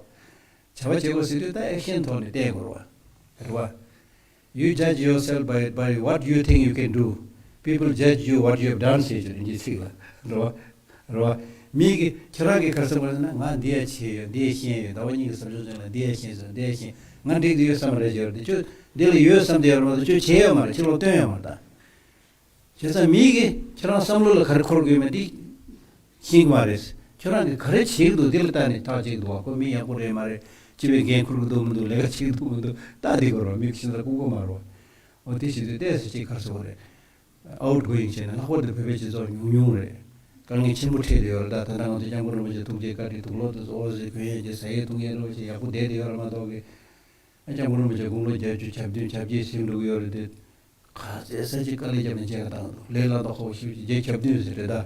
བྱ་བ་བྱེད་དགོས་ཟེར་དུས་ད་ཨེག་ཤན་ཐོག་ནས་བསྟན་དགོས་རེད་བ། རེད་བ། You judge yourself by, by what you think you can do. People judge you what you have done ཞེས་བརྗོད་འདི་ཚིག་ལ། རེད་བ། རེད་བ། མིག་གིས་ཁྱེད་རང་གིས་ག་རེ་བསམ་གི་ཡོད་ཟེར་ན། ང་འདི་ཡ་བྱས་ཡོད། འདི་ཡ་ཤེས་ཡོད། ཟླ་བ་གཉིས་ཀྱི་ཟབ་སྦྱོང་ཚོ་ལ་འདི་ཡ་ཤེས་སོང་། འདི་ཡ་ཤེས། ང་འགྲིག་གི་ཡོད་བསམ་པ་རེད་ཟེར་བ་དེ། ཁྱོད་འདི་ལ་ཡོད་བསམ་བསྡད་ཡོད་རེད་མ་གཏོགས་ཁྱོད་བྱས་ཡོད་མ་རེད། ཕྱི་ལོགས་སྟོན་ཡོད་མ་རེད་ད། བྱས་ཙང་མིག་གིས་ཁྱེད་རང་བསམ་བློ་ལ་ག་རེ་འཁོར་དགོས་མིན་འདི་ཤེས་ཀྱི་མ་རེད། ཁྱོད་རང་གིས་ག་རེ་བྱེད་ཀྱི་འདུག་འདི་ལ་ལྟ་ནས་ཐག་བཅད་ཀྱི་འདུག་བ། ཁོ་མི་ཡག་པོ་རེད་མ་རེད། སྤྱི་པའི་འགན་འཁུར་གྱི་འདུག་མི་འདུག་ལས་ཀ་བྱེད་ཀྱི་འདུག་མི་འདུག་ལྟ་བསྡད་དགོས་རེད་བ། མིག་ཤིན་ཏུ་ལྐུགས་པ་མ་རེད་བ། འོ་དེ་བྱེད་དུས་ཏོག་ཙམ་ཅིག་ག་རེ་ཟེར་དགོས་རེད། ཨའུཊ་གོ་ཡིང་བྱས་ན་ལྷག་པར་དུ་བོད་པའི་སྤྱི་ཚོགས་ཉུང་ཉུང་རེད། དཀའ་ངལ་ཆེན་པོ་འཕྲད་བསྡད་ཡོད་རེད། ད་ད་ལྟ་ང་ཚོ་སྐྱབས་མགོན་རིན་པོ་ཆེ་ཐུགས་རྗེ་བཀའ་དྲིན་དུག་ལོག་དེ་ཚོ་ཨོ་ཟེར་གོན་ཡས་ཀྱི་ཟ་ཡས་བཏུང་ཡས་རིན་པོ་ཆེ་ཡག་པོ་བསྡད་བསྡད་ཡོད་རེད་མ་གཏོགས་ཀྱི། ཨ་སྐྱབས་མགོན་རིན་པོ་ཆེ་དགུང་ལོ་བརྒྱད་ཅུ་གྱ་བདུན་གྱ་བརྒྱད་ཟིན་འགྲོ་གི་ཡོད་རེད་དེ། ག་ཚད་ས་གཅིག་དཀའ་ལས་བརྒྱབ་ནས་མཇལ་ཁ་བཏང་འདུག་ལས་སླ་མདོག་ཁ་པོ་ཞེ་པོ་ཅིག་བརྒྱད་ཅུ་གྱ་བདུན་ཟེར་རེད་ད།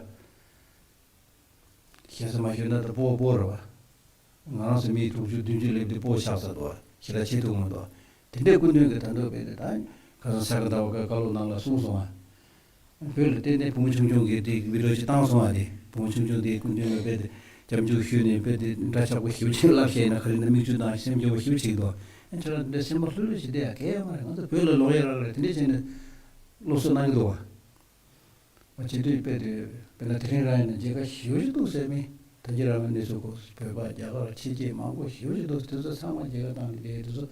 གཞན་ས་མ་ཞུས་ན་ད་སྤོ་སྤོ་རེད་བ། ང་རང་ཚོ་མི་དྲུག་ཅུ་བདུན་ཅུ་སླེབས་དུས་སྤོ་ཆགས་ཚར་འདུག་བ། ཞེ་དྲག་བྱེད་ཐུབ་མི་འདུག་དེ་འདྲའི་སྐུ་མདུན་གྱིས་ད་དུང་རྦད་དེ་ད་ཁ་སང་ས་ག་ཟླ་བ་ཀ་བཀའ་སློབ་ནང་ལ་གསུངས་སོང་བ། བོད་ལ་ཏན་ཏན་བུ་མོ་ཆུང་ཆུང་གིས་དེ་བི་ཌི་ཡོ་ཅིག་བཏང་སོང་བ། དེ་བུ་མོ་ཆུང་ཆུང་དེའི་སྐུ་མདུན་ལ་རྦད་དེ་སྐྱབས་འཇུག་ཞུས་ནས་རྦད་དེ་འདྲ་ཆགས་པོ་ཞེ་པོ་ཅིག་ལབ་བཤད་ན། ག་རེ་ན་མིག་ཆུ་དང་སེམས་སྐྱོ་བོ་ཞེ་པོ་ཅིག་འདུག་ཨ་ཁྱེད་རང་འདི་སེམས་པ་ལྷོད་ལྷོད་བྱེད་བསྡད་ཡ་གལ་ཡོད་མ་རེད། ང་ཚོ་བོད་ལ་ལོག་ཡ་རག་རེད། དེ་འདྲས་བྱས་ནས་སློབ་གསོ་གནང་གི་འདུག་བ། བྱེད་དུས་དཔེ་དེ་དཔེར་ན་དེ་རིང་རང་ཡིན་ན་མཇལ་ཁ་ཞེ་པོ་ཅིག་འདུག་ཟེར་མི། ད་ཁྱེད་རང་གི་གནས་ཚུལ་སྐོར་བོད་པ་རྒྱ་གར་ཕྱི་རྒྱལ་མང་པོ་ཞེ་པོ་ཅིག་འདུག་དེ་ཚོ་ཚང་མ་མཇལ་ཁ་བཏང་ནས་བསྡད། དེ་ཚོ་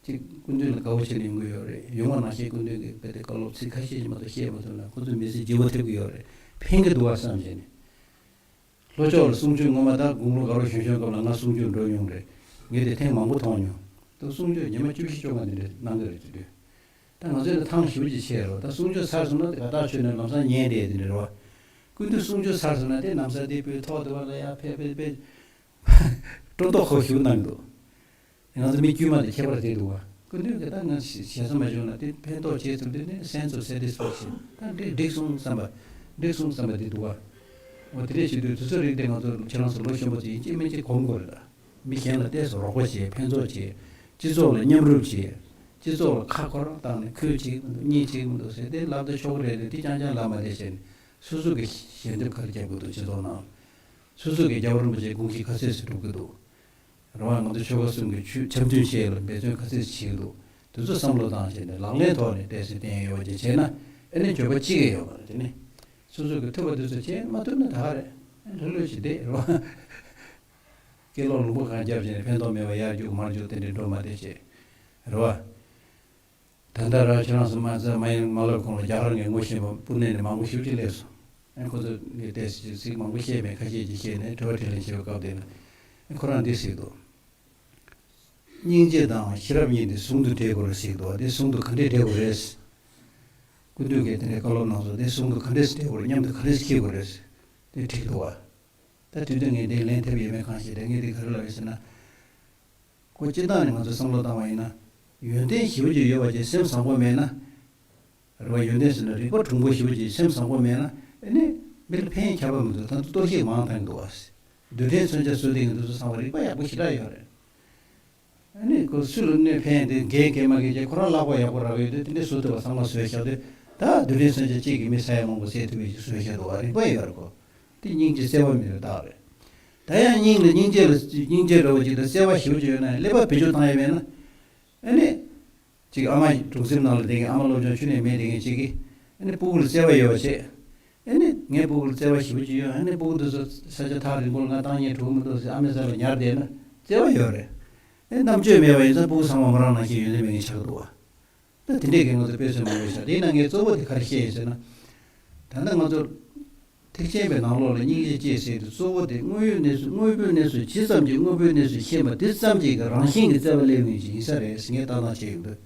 ཅིག་སྐུ་མདུན་ལ་དགའ་བོ་བྱས་ནས་ཡོང་གི་ཡོད་རེད། ཡོང་བ་ནང་བཞིན་སྐུ་མདུན་གྱིས་དཔེ་དེ་བཀའ་སློབ་ཚིག་ཁ་ཤས་ཅིག་མ་གཏོགས་བཤད་མ་ཐུབ་ན་ཁོ་ཚོའི་མི་ཚེ་ལྗིད་པོ་ཐེབས་ཀྱི་ཡོད་རེད། ཕན་གྱི་འདུག་བ་བསམ་བྱས་ནས། ལྷོ་ཕྱོགས་ལ་གསུང་ཆོས་ངོ་མ་ད་དགུང་ལོ་དགའ་རོགས་གཞོན་གཞོན་སྐབས་ལ་ང་གསུང་ཆོས་འགྲོ་མྱོང་རེད། ངས་དེ་ཐེངས་མང་པོ་མཐོང་མྱོང་། ད་གསུང་ཆོས་ཉི་མ་བཅུ་བཞི་བཅོ་ལྔ་དེ་འདྲ་གནང་གི་རེད་དེ་དུས། ད་ང་ཚོས་ད་ཐང་ཞེ་པོ་ཅིག་ཆད་རེད་བ། ད་གསུང་ཆོས་ཚར་སོང་ན་དེ་ག་ཐག་ཆོད་ནས་ལམ་སང་ཉལ་བསྡད་དེ་འདྲ་རེད་བ། སྐུ་མདུན་གསུང་ཆོས་ཚར་སོང་ན་དེ་ན་བཟའ་དེ་སྤོས་ཐོག་དེ་བ་ལ་ཡར་ཕེབས་ཕེབས་ཕེབས། སྤྲོ་མདོག་ཁ་པོ་ཞེ་པོ་གནང་གི་འདུག་ང་ཚོ་མི་དཀྱུས་མ་དང་ཁྱད་པར་དེ་འདུག་བ། སྐུ་མདུན་གྱིས་ད་ང་ཞེ་ས་མ་བྱུང་ན་དེ་ཕན་ཐོགས་བྱེད་ཐུབ་དུས་ནི་sense of satisfaction། ད་འགྲིག་འགྲིག་སོང་བསམ་པ། འགྲིག་སོང་བསམ་པ་དེ་འདུག་བ། འོ་དེ་འདྲས་བྱེད་དུས་དེ་ཚོ་རིགས་དེ་ང་ཚོ་ཁྱེད་རང་ཚོ་ལོ་ཆེན་པོ་ཚོ་ཡིན་གཅིག་མིན་གཅིག་གོམས་དགོས་རེད་ད། མི་གཞན་ལ་ཏོག་ཙམ་རོགས་པ་བྱེད། ཕན་ཚུན་བྱེད། སྤྱི་ཚོགས་ལ་མཉམ་རུབ་བྱེད། སྤྱི་ཚོགས་ལ་ཁ་ཁོ་རང་བཏང་ནས་ཁོས་བྱེད་ཀྱི་མི་འདུག་གཉིས་བྱེད་ཀྱི་མི་འདུག་ཟེར་དེ་ལབ་ད་ཆོག་གི་རེད་དེ། དེ་རྐྱང་རྐྱང་ལབ་མ་བསྡད་བྱས་ནས་སོ་སོ་གི་ཞལ་འདེབས་ག་རེ་རྒྱབ་དགོས་འདུག་སྤྱི་ཚོགས་ནང་སོ་སོ་གི་རྒྱལ་བ་རིན་པོ་ཆེའི་དགོངས་གཞི་ག་ཚད་ཅིག་སྒྲུབ་ཀྱི་འདུག་རེད་བ། ང་ཚོ་ཆོལ་ཁ་གསུམ་གྱི་ཆོས་འཆམ་མཐུན་བྱེད་ཡ་ལ་འབད་བརྩོན་ག་ཚད་ཅིག་བྱེད་ཀྱི་འདུག་དེ་ཚོ་བསམ་བློ་བཏང་བྱས་ནས་ལག་ལེན་ཐོག་ནས་ཏོག་ཙམ་བསྟན་ཡོད་པ་ཅིག་བྱས་ན་ཨ་ནི་འགྱོད་པ་ཅི་གི་ཡོད་པ་རེད། དེ་ནི་སོ་སོ་གི་ཐུབ་པ་དེ་ཚོ་བྱེད་མ་ཐུབ་ན་ད་ག་རེད། ལྷོད་ལྷོད་བྱས་བསྡད་རེད་བ། སྐེ་ལོག་ལུང་པ་གང་རྒྱབ་བྱས་ནས་ཕན་ཐོགས་མེད་པ་ཡར་རྒྱུག་མར་རྒྱུག་དེ་འདྲའི་འགྲོ་མ་བསྡད་བྱས་རེད་བ། ད་ལྟ་རང་ཁྱེད་རང་ཚོ་མ་ཚད་མ་ཡིན་མ་ལབ་གོང་ལ་རྒྱ་གར་ནས་ངོ་ཤེས་པ་སྤུན་ནས་ནས་མང་པོ་ཞེ་པོ་ཅིག་སླེབས་སོང་ ཨ་ཁོ་ཚོ་ངས་ཏོག་ཙམ་ཚིག་མང་པོ་བཤད་མེད། ཁ་ཤས་ཅིག་བཤད་ནས་དྲི་བ་དྲིས་ལན་བྱེད་པའི་སྐབས་དེ་ན་ཁོ་རང་འདི་ཟེར་འདུག། སྙིང་རྗེ་དང་ཤེས་རབ་གཉིས་འདི་ཟུང་དུ་འབྲེལ་དགོས་རེད་ཟེར་འདུག། འདི་ཟུང་དུ་ག་འདྲས་འབྲེལ་དགོས་རེད། སྐུ་མདུན་གྱིས་དེ་འདྲའི་བཀའ་སློབ་གནང་སོང་། འདི་ཟུང་དུ་ག་འདྲས་འབྲེལ་དགོས་རེད། མཉམ་དུ་ག་འདྲས་འཁྱེར་དགོས་རེད། དེ་དྲིས་འདུག་བ། ད་དུས་དུས་ངས་འདི་ལན་ཐེབས་ཡོད་མེད་གང་ཤེས་རེད། ངས་འདི་ག་རེ་ལབ་ཡོད་ཟེར་ན། ཁོ་སྤྱིར་བཏང་ནས་ང་ཚོས་བསམ་བློ་བཏང་བ་ཡིན་ན། ཡོན་ཏན་ཞེ་པོ་ཅིག་ཡོད་པ་ཅིག་སེམས་བཟང་པོ་མེད་ན། རེད་བ། ཡོན་ཏན་ཟེར་ན་རིག་པ་གྲུང་པོ་ཞེ་པོ་ཅིག་སེམས་བཟང་པོ་མེད་ན། ཨ་ནི་མི་ལ་ཕན་ཁྱབ་པ་མི་འདུག། ད་གཏོར་བཤིག་མང་དྲགས་འདུག་བ། རྡུལ་ཕྲན་མཚོན་ཆ་བཟོ་དེ་ངས་འདུག་སེ་ཚང་བ་རིག་པ་ཡག་པོ་ཞེ་དྲག་ཡོད་རེད། ཨ་ནི་ཁོ་སུ་ལ་གནོད་ཕན་དེ་འགན་འགན་མ་འགན་བྱས་ཁོ་རང་ལག་པ་ཡག་པོ་རག་ཡོད་དུས་དེ་འདྲའི་བཟོ་ཐུབ་པ་ཚང་མ་བཟོས་བཞག་དུས། ད་རྡུལ་ཕྲན་མཚོན་ཆ་གཅིག་གིས་མི་ས་ཡ་མང་པོ་བསད་ཐུབ་པའི་ཞིག་བཟོས་བཞག་འདུག་བ། རིག་པ་ཡོད་རེད་ཁོ། དེ་སྙིང་རྗེ་བརྩེ་བ་མེད་པའི་རྟགས་རེད། ད་ཡང་སྙིང་ལ་སྙིང་རྗེ་ལ་སྙིང་རྗེ་འདྲ་བོ་ཅིག་དང་བརྩེ་བ་ཞེ་པོ་ཅིག་ཡོད་ན་ཀླད་པ་བེད་སྤྱོད་བཏང་ཡ་མེད་ན། ཨ་ནི། ཅིག་ཨ་མ་གྲོང་གསེབ་ནང་ལ་བསྡད་མཁན་ཨ་མ་སློབ་སྦྱོང་ཁྱོན་ནས་མེད་བསྡད་མཁན་ཅིག་གིས། ཨ་ནི་སྤུ་གུ་ལ་བརྩེ་བ་ཡོད་པ་བྱས། ཨ་ནི་ངའི་སྤུ་གུ་ལ་བརྩེ་བ་ཞེ་པོ་ཅིག་ཡོད། ཨ་ནི་སྤུ་གུ་དེ་ཚོ་ས་ཆ་ཐག་རིང་པོ་ལ་ང་བཏང་སྙིང་བྲོ་གི་མི་འདུག་ཟེར་ཨ་མའི་ས་ལ་ཉར་བསྡད་ན་བརྩེ་བ་ཡོད་རེད། ཨ་ནི་རྣམ་དཔྱོད་མེད་པ་ཡིན་ཙང་སྤུ་གུ་ཚང་མ་མོ་རང་ནང་བཞིན་ཡོན་ཏན་མེད་མཁན་ཆགས་འདུག་བ། ད་དེ་འདྲས་ཀྱི་ང་ཚོ་དཔེ་མཚོན་མང་པོ་ཞིག། དེའི་ནང་ངས་གཙོ་བོ་དེ་ག་རེ་བཤད་ཡིན་ཟེར་ན། ད་ལྟ་ང་ཚོ་ཐེག་ཆེན་པའི་ནང་ལོགས་ལ་སྙིང་རྗེ་ཅེས་ཟེར་དུས་གཙོ་བོ་དེ་དངོས་ཡོད་གནས་ཚུལ། དངོས་པོའི་གནས་ཚུལ་ཇི་ཙམ་གྱིས་དངོས་པོའི་གནས་ཚུལ་ཤེས་པ་དེ་ཙམ་གྱིས་ཀྱི་རང་བཞིན་གྱིས་བརྩེ་བ་སླེབས་ངེས་ཀྱི་ཡིན་ས་རེད་ཟེར་ངས་ལྟ་སྟངས་བྱས་ཡོང་དུས།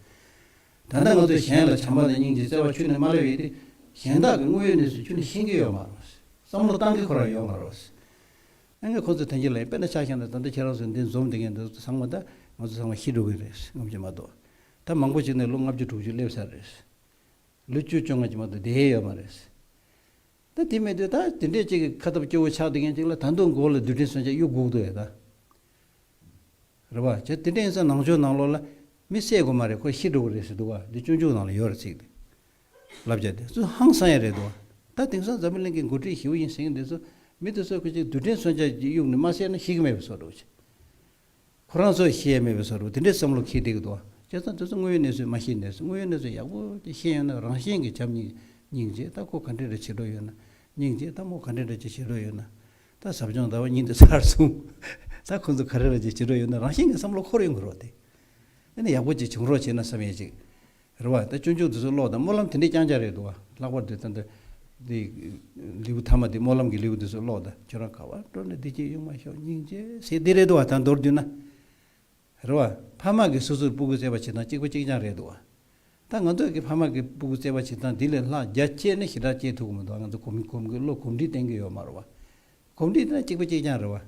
ད་ལྟ་ང་ཚོས་གཞན་ལ་བྱམས་པ་དང་སྙིང་རྗེ་བརྩེ་བ་ཁྱོན་ནས་མ་སླེབས་ཡོད་དེ། གཞན་དག་གི་དངོས་ཡོད་གནས་ཚུལ་ཁྱོན་ནས་ཤེས་ཀྱི་ཡོད་མ་རེད། བསམ་བློ་བཏང་གི་ཁོ་རང་ཡོད་མ་རེད། ཨ་ནི་ཁོ་ཚོས་ཐོན་སྐྱེད་ལ་ཡང་དཔེར་ན་ཆ་བཞག་ན་ད་ལྟ་ཁྱེད་རང་ཚོས་འདི་འཛོམས་བསྡད་མཁན་འདི་ཚང་མ་ད་ང་ཚོ་ཚང་མ་ཤི་འགྲོ་གི་རེད། ངོམ་གྱི་མ་གཏོགས། ད་མང་པོ་ཅིག་ནས་ལོ་ལྔ་བཅུ་དྲུག་ཅུ་སླེབས་ཚར་རེད། ལོ་བཅུ་བཅོ་ལྔ་ཅིག་མ་གཏོགས་བསྡད་ཡས་ཡོད་མ་རེད། ད་དེ་མེད་དུས་ད་དེ་འདྲས་ཅིག་གི་ཁ་སྟབས་སྐྱོ་བོ་ཆགས་བསྡད་མཁན་ཅིག་ལ་ད་དུང་མགོ་ལ་རྡུལ་ཕྲན་མཚོན་ཆ་གཡུག་དགོས་འདུག་ཡ་ད། རེད་བ། བྱས་དེ་འདྲ་ཡིན་ཙང་ནང་ཆོས་ནང་ལོགས་ལ་མི་བསད་དགོས་མ་རེད། ཁོ་ཤི་འགྲོ་གི་རེད་ཟེར་འདུག་བ། འདི་སྤྱོད་འཇུག་ནང་ལ་ཡོད་རེད་ཚིག་དེ། བསླབ་བྱ་དེ་ཚོ་ཧང་སང་ཡ་རེད་འདུག་བ། ད་དེང་སང་འཛམ་བུ་གླིང་གི་འགོ་ཁྲིད་ཞེ་པོ་ཡིན་ཟེར་མཁན་དེ་ཚོ་མི་དེ་ཚོ་ཁོ་ཅིག་རྡུལ་ཕྲན་མཚོན་ཆ་གཡུག་ནས་མ་བསད་ན་ཤི་གི་མེད་པའི་བཟོ་འདྲ་བོ་ཅིག། ཁོ་རང་ཚོས་ཤེས་ཡ་མེད་པའི་བཟོ་འདྲ་བོ་དེ་འདྲའི་བསམ་བློ་འཁྱེར་བསྡད་ཀྱི་འདུག་བ། བྱས་ཙང་དེ་ཚོ་དངོས་ཡོད་གནས་ཚུལ་མ་ཤེས་ནས་སུ་དངོས་ཡོད་གནས་ཚུལ་ཡག་པོ་ཅིག་ཤེས་ཡོད་ན་རང་བཞིན་གྱིས་བྱམས་སྙིང་སྙིང་རྗེ། ད་ཁོ་ག་འདྲ་འདྲ་བྱེད་འགྲོ་ཡོད་ན། སྙིང་རྗེ། ད་མོ་ག་འདྲ་འདྲ་ཅིག་བྱེད་འགྲོ་ཡོད་ན། ད་ཟབ་སྦྱོང་ཟླ་བ་གཉིས་འདི་ཚར་སོང་། ད་ཁོ་ཚོ་ག་རེ་རེ་ཅིག་བྱེད་འགྲོ་ཡོད་ན་རང་བཞིན་གྱི་བསམ་བློ་འཁོར་ཡོང་གི་རེད་དེ། ཨ་ནི་ཡག་པོ་ཅིག་བྱུང་རོགས་བྱེད་ན་བསམ་ཡས་ཅིག་རེད་བ། ད་སྤྱོད་འཇུག་འདི་ཚོ་ཀློག་དང་སྨོན་ལམ་དེ་འདྲའི་རྐྱང་རྐྱང་རེད་འདུག་བ། ལྷག་པར་དུ་ད་ལྟ་འདི་ལེའུ་ཐ་མ་འདི་སྨོན་ལམ་གྱི་ལེའུ་འདི་ཚོ་ཀློག་དང་། ཁྱོད་རང་ག་བར་འགྲོ་ནས་བདེ་སྐྱིད་ཡོང་བར་ཤོག་སྙིང་རྗེ་ཟེར་འདི་རེད་འདུག་བ། ད་མདོར་བསྡུས་ན། རེད་བ། ཕ་མ་གིས་སོ་སོར་སྤུ་གུ་བཙས་པ་བྱེད་སྟངས་གཅིག་པ་གཅིག་རྐྱང་རེད་འདུག་བ། ད་ང་ཚོ་གི་ཕ་མ་གིས་སྤུ་གུ་བཙས་པ་བྱེད་སྟངས་འདི་ལས་ལྷག་རྒྱ་ཆེ་ན་ཞེ་དྲག་སྐྱེ་ཐུབ་ཀྱི་མི་འདུག་ང་ཚོ་གོམས་གོམས་གི་བློ་གོམས་འདྲིས་བསྟེན་གི་ཡོད་མ་རེད་བ། གོམས་འདྲིས་དེ་ན་གཅིག་པ་གཅིག་རྐྱང་རེད་བ།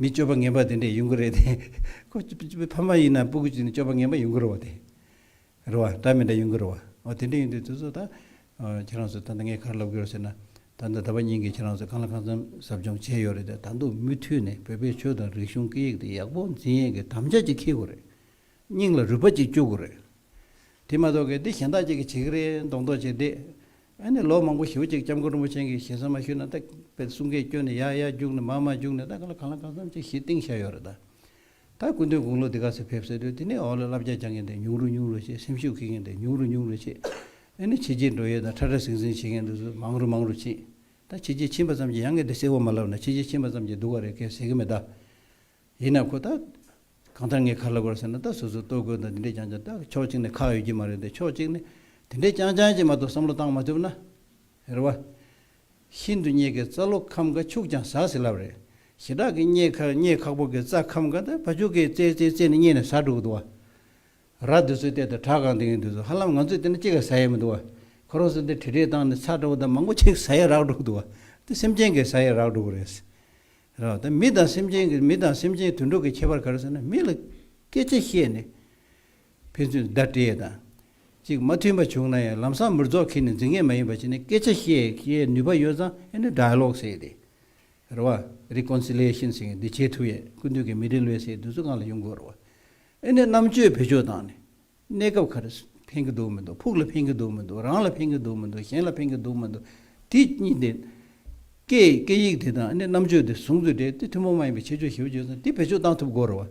མི་སྤྱོད་པ་ངན་པ་དེ་འདྲས་ཡོང་གི་རེད་དེ། ཁོ་ཕ་མ་ཡིན་ན་སྤུ་གུ་ཅིག་ནི་སྤྱོད་པ་ངན་པ་ཡོང་གི་རེད་བ་དེ། རེད་བ། འདྲ་མི་འདྲ་ཡོང་གི་རེད་བ། འོ་དེ་འདྲ་ཡིན་དུས་དེ་ཚོ་ད། ཨ། ཁྱེད་རང་ཚོ་ད་ལྟ་ངས་ག་རེ་ལབ་དགོས་རེད་ཟེར་ན། ད་ལྟ་ཟླ་བ་གཉིས་ཀྱི་ཁྱེད་རང་ཚོ་གང་ལ་གང་འཚམ་ཟབ་སྦྱོང་བྱས་ཡོད་རེད་དེ། ད་དུང་མུ་མཐུད་ནས་བོད་པའི་ཆོས་དང་རིག་གཞུང་སྐད་ཡིག་དེ་ཡག་པོ་འཛིན་ཡས་ཀྱི་དམ་བཅའ་ཅིག་འཁྱེར་དགོས་རེད། སྙིང་ལ་རུས་པ་ཅིག་བཅུག་དགོས་རེད། དེ་མ་གཏོགས་གི་འདི་གཞན་དག་ཅིག་གིས་བྱེད་ཀྱི་རེད་མདོག་མདོག་བྱས་བསྡད། ཨ་ནི་ལོ་མང་པོ་ཞེ་པོ་ཅིག་སྐྱབས་མགོན་རིན་པོ་ཆེ་གིས་ཞེ་ས་མ་ཞུས་ན་ད་དཔེ་གསུང་སྐད་སྐྱོན་ནས་ཡར་ཡར་རྒྱུགས་ནས་མར་མར་རྒྱུགས་ནས་ད་གང་ལ་གང་ལ་གང་འཚམ་ཅིག་གཞི་བཏིང་བཞག་ཡོད་རེད་ད། ད་སྐུ་མདུན་དགུང་ལོ་འདི་ག་ཚོད་ཕེབས་ཟེར་དུས་དེ་ནས་འོག་ལ་བསླབ་བྱ་སྦྱང་མཁན་དེ་ཉུང་རུ་ཉུང་རུ་བྱེད། སེམས་ཤུགས་འཁྱེར་མཁན་དེ་ཉུང་རུ་ཉུང་རུ་བྱེད། ཨ་ནི་ཕྱི་རྒྱལ་འགྲོ་ཡས་དང་ཁྲ་ཁྲ་ཟིང་ཟིང་བྱེད་མཁན་དེ་ཚོ་མང་རུ་མང་རུ་བྱེད། ད་ཕྱི་རྒྱལ་ཕྱིན་པ་ཙམ་གྱིས་ཡང་ངས་འདི་གསལ་པོ་མ་ལབ་ན་ཕྱི་རྒྱལ་ཕྱིན་པ་ཙམ་གྱིས་སྡུག་ག་རེད་སྐད་ཟེར་གི་མེད་ད། ཡིན་ན་ཁོ་ད། གང་ལྟར་ངས་ག་རེ་ལབ་དགོས་རེད་ཟེར་ན། ད་སོ་སོ་ལྟོ་གོས་དང་འདི་འདྲས་རྐྱང་རྐྱང་ད་ཕྱོགས་གཅིག་ནས་ཁག་ཡོད་ཀྱི་མ་རེད་དེ། ཕྱོགས་གཅིག་ནས་དེ་འདྲས་རྐྱང་རྐྱང་ཅིག་མ་གཏོགས་བསམ་བློ་བཏང་མ་ཐུབ་ན། རེད་བ། ཤིན་ཏུ་རྙེད་དཀའི་རྩ་ལོ་ཁམ་ཁ་ཕྱུག་ཀྱང་ཟ་ཟེར་ལབ་རེད། ཞེ་དྲག་གི་རྙེད་ཁ་རྙེད་ཁག་པོ་གི་རྩ་ཁམ་ཁ་ད་ཕ་ཕྱུག་གིས་རྩེ་རྩེ་རྩེ་ནས་རྙེད་ནས་ཟ་འགྲོ་གི་འདུག་བ། ར་དེ་ཚོའི་སྟེང་དུ་བྲག་གང་དེ་ཡིན་དུས་སུ་ཧ་ལམ་ང་ཚོས་དེ་ནི་གཅིག་ག་ཟ་ཡ་མི་འདུག་བ། ཁོ་རང་ཚོ་འདི་བྲེལ་བྲེལ་བཏང་ནས་ཚྭ་འདྲ་བོ་དང་མང་པོ་ཅིག་ཟ་ཡ་རག་འགྲོ་གི་འདུག་བ། དེ་སེམས་ཅན་གྱིས་ཟ་ཡ་རག་འགྲོ་གི་རེད། རེད་བ། ད་མི་དང་སེམས་ཅན་གྱི་མི་དང་སེམས་ཅན་དུད་འགྲོ་གི་ཁྱད་པར་ག་རེ་ཟེར་ན། མི་ལ་སྐད་ཆ་བཤད་ནས་ཕན་ཚུན་བརྡ་སྤྲད་ཡས་དང་། ཅིག་མ་མཐུན་པ་བྱུང་ན་ཡང་ལམ་སང་མིར་རྫོགས་ཁྱེར་ནས་འཛིང་ངེས་མ་ཡིན་པ་བྱས་ནས་སྐད་ཆ་བཤད་བཤད་ནུས་པ་ཡོད་ཙང་ཨ་ནི་ཌའི་ལོག་ཟེར་ཏེ། རེད་བ། རི་ཀོན་སི་ལི་ཡེ་ཤན་ཟེར་མཁན་འདི་བྱེད་ཐུབ་ཡས་སྐུ་མདུན་གྱི་མི་ཌིལ་ཝེ་ཟེར་འདི་ཚོ་སྒང་ལ་ཡོང་དགོས་རེད་བ། ཨ་ནི་རྣམ་དཔྱོད་བེད་སྤྱོད་བཏང་ནས། གནས་སྐབས་ག་རེ་ཕན་གྱི་འདུག་མི་འདུག་ཕུགས་ལ་ཕན་གྱི་འདུག་མི་འདུག་རང་ལ་ཕན་གྱི་འདུག་མི་འདུག་གཞན་ལ་ཕན་གྱི་འདུག་མི་འདུག་དེ་གཉིས་དེ། སྐད་སྐད་ཡིག་དེ་དང་ཨ་ནི་རྣམ་དཔྱོད་དེ་ཟུང་དུ་འབྲེལ་ཏེ་ཐུན་མོང་མ་ཡིན་པའི་ཁྱད་ཆོས་ཞེ་པོ་ཅིག་ཡོད་ཙང་དེ་བེད་སྤྱོད་བཏང་ཐུབ་དགོས་རེད་བ།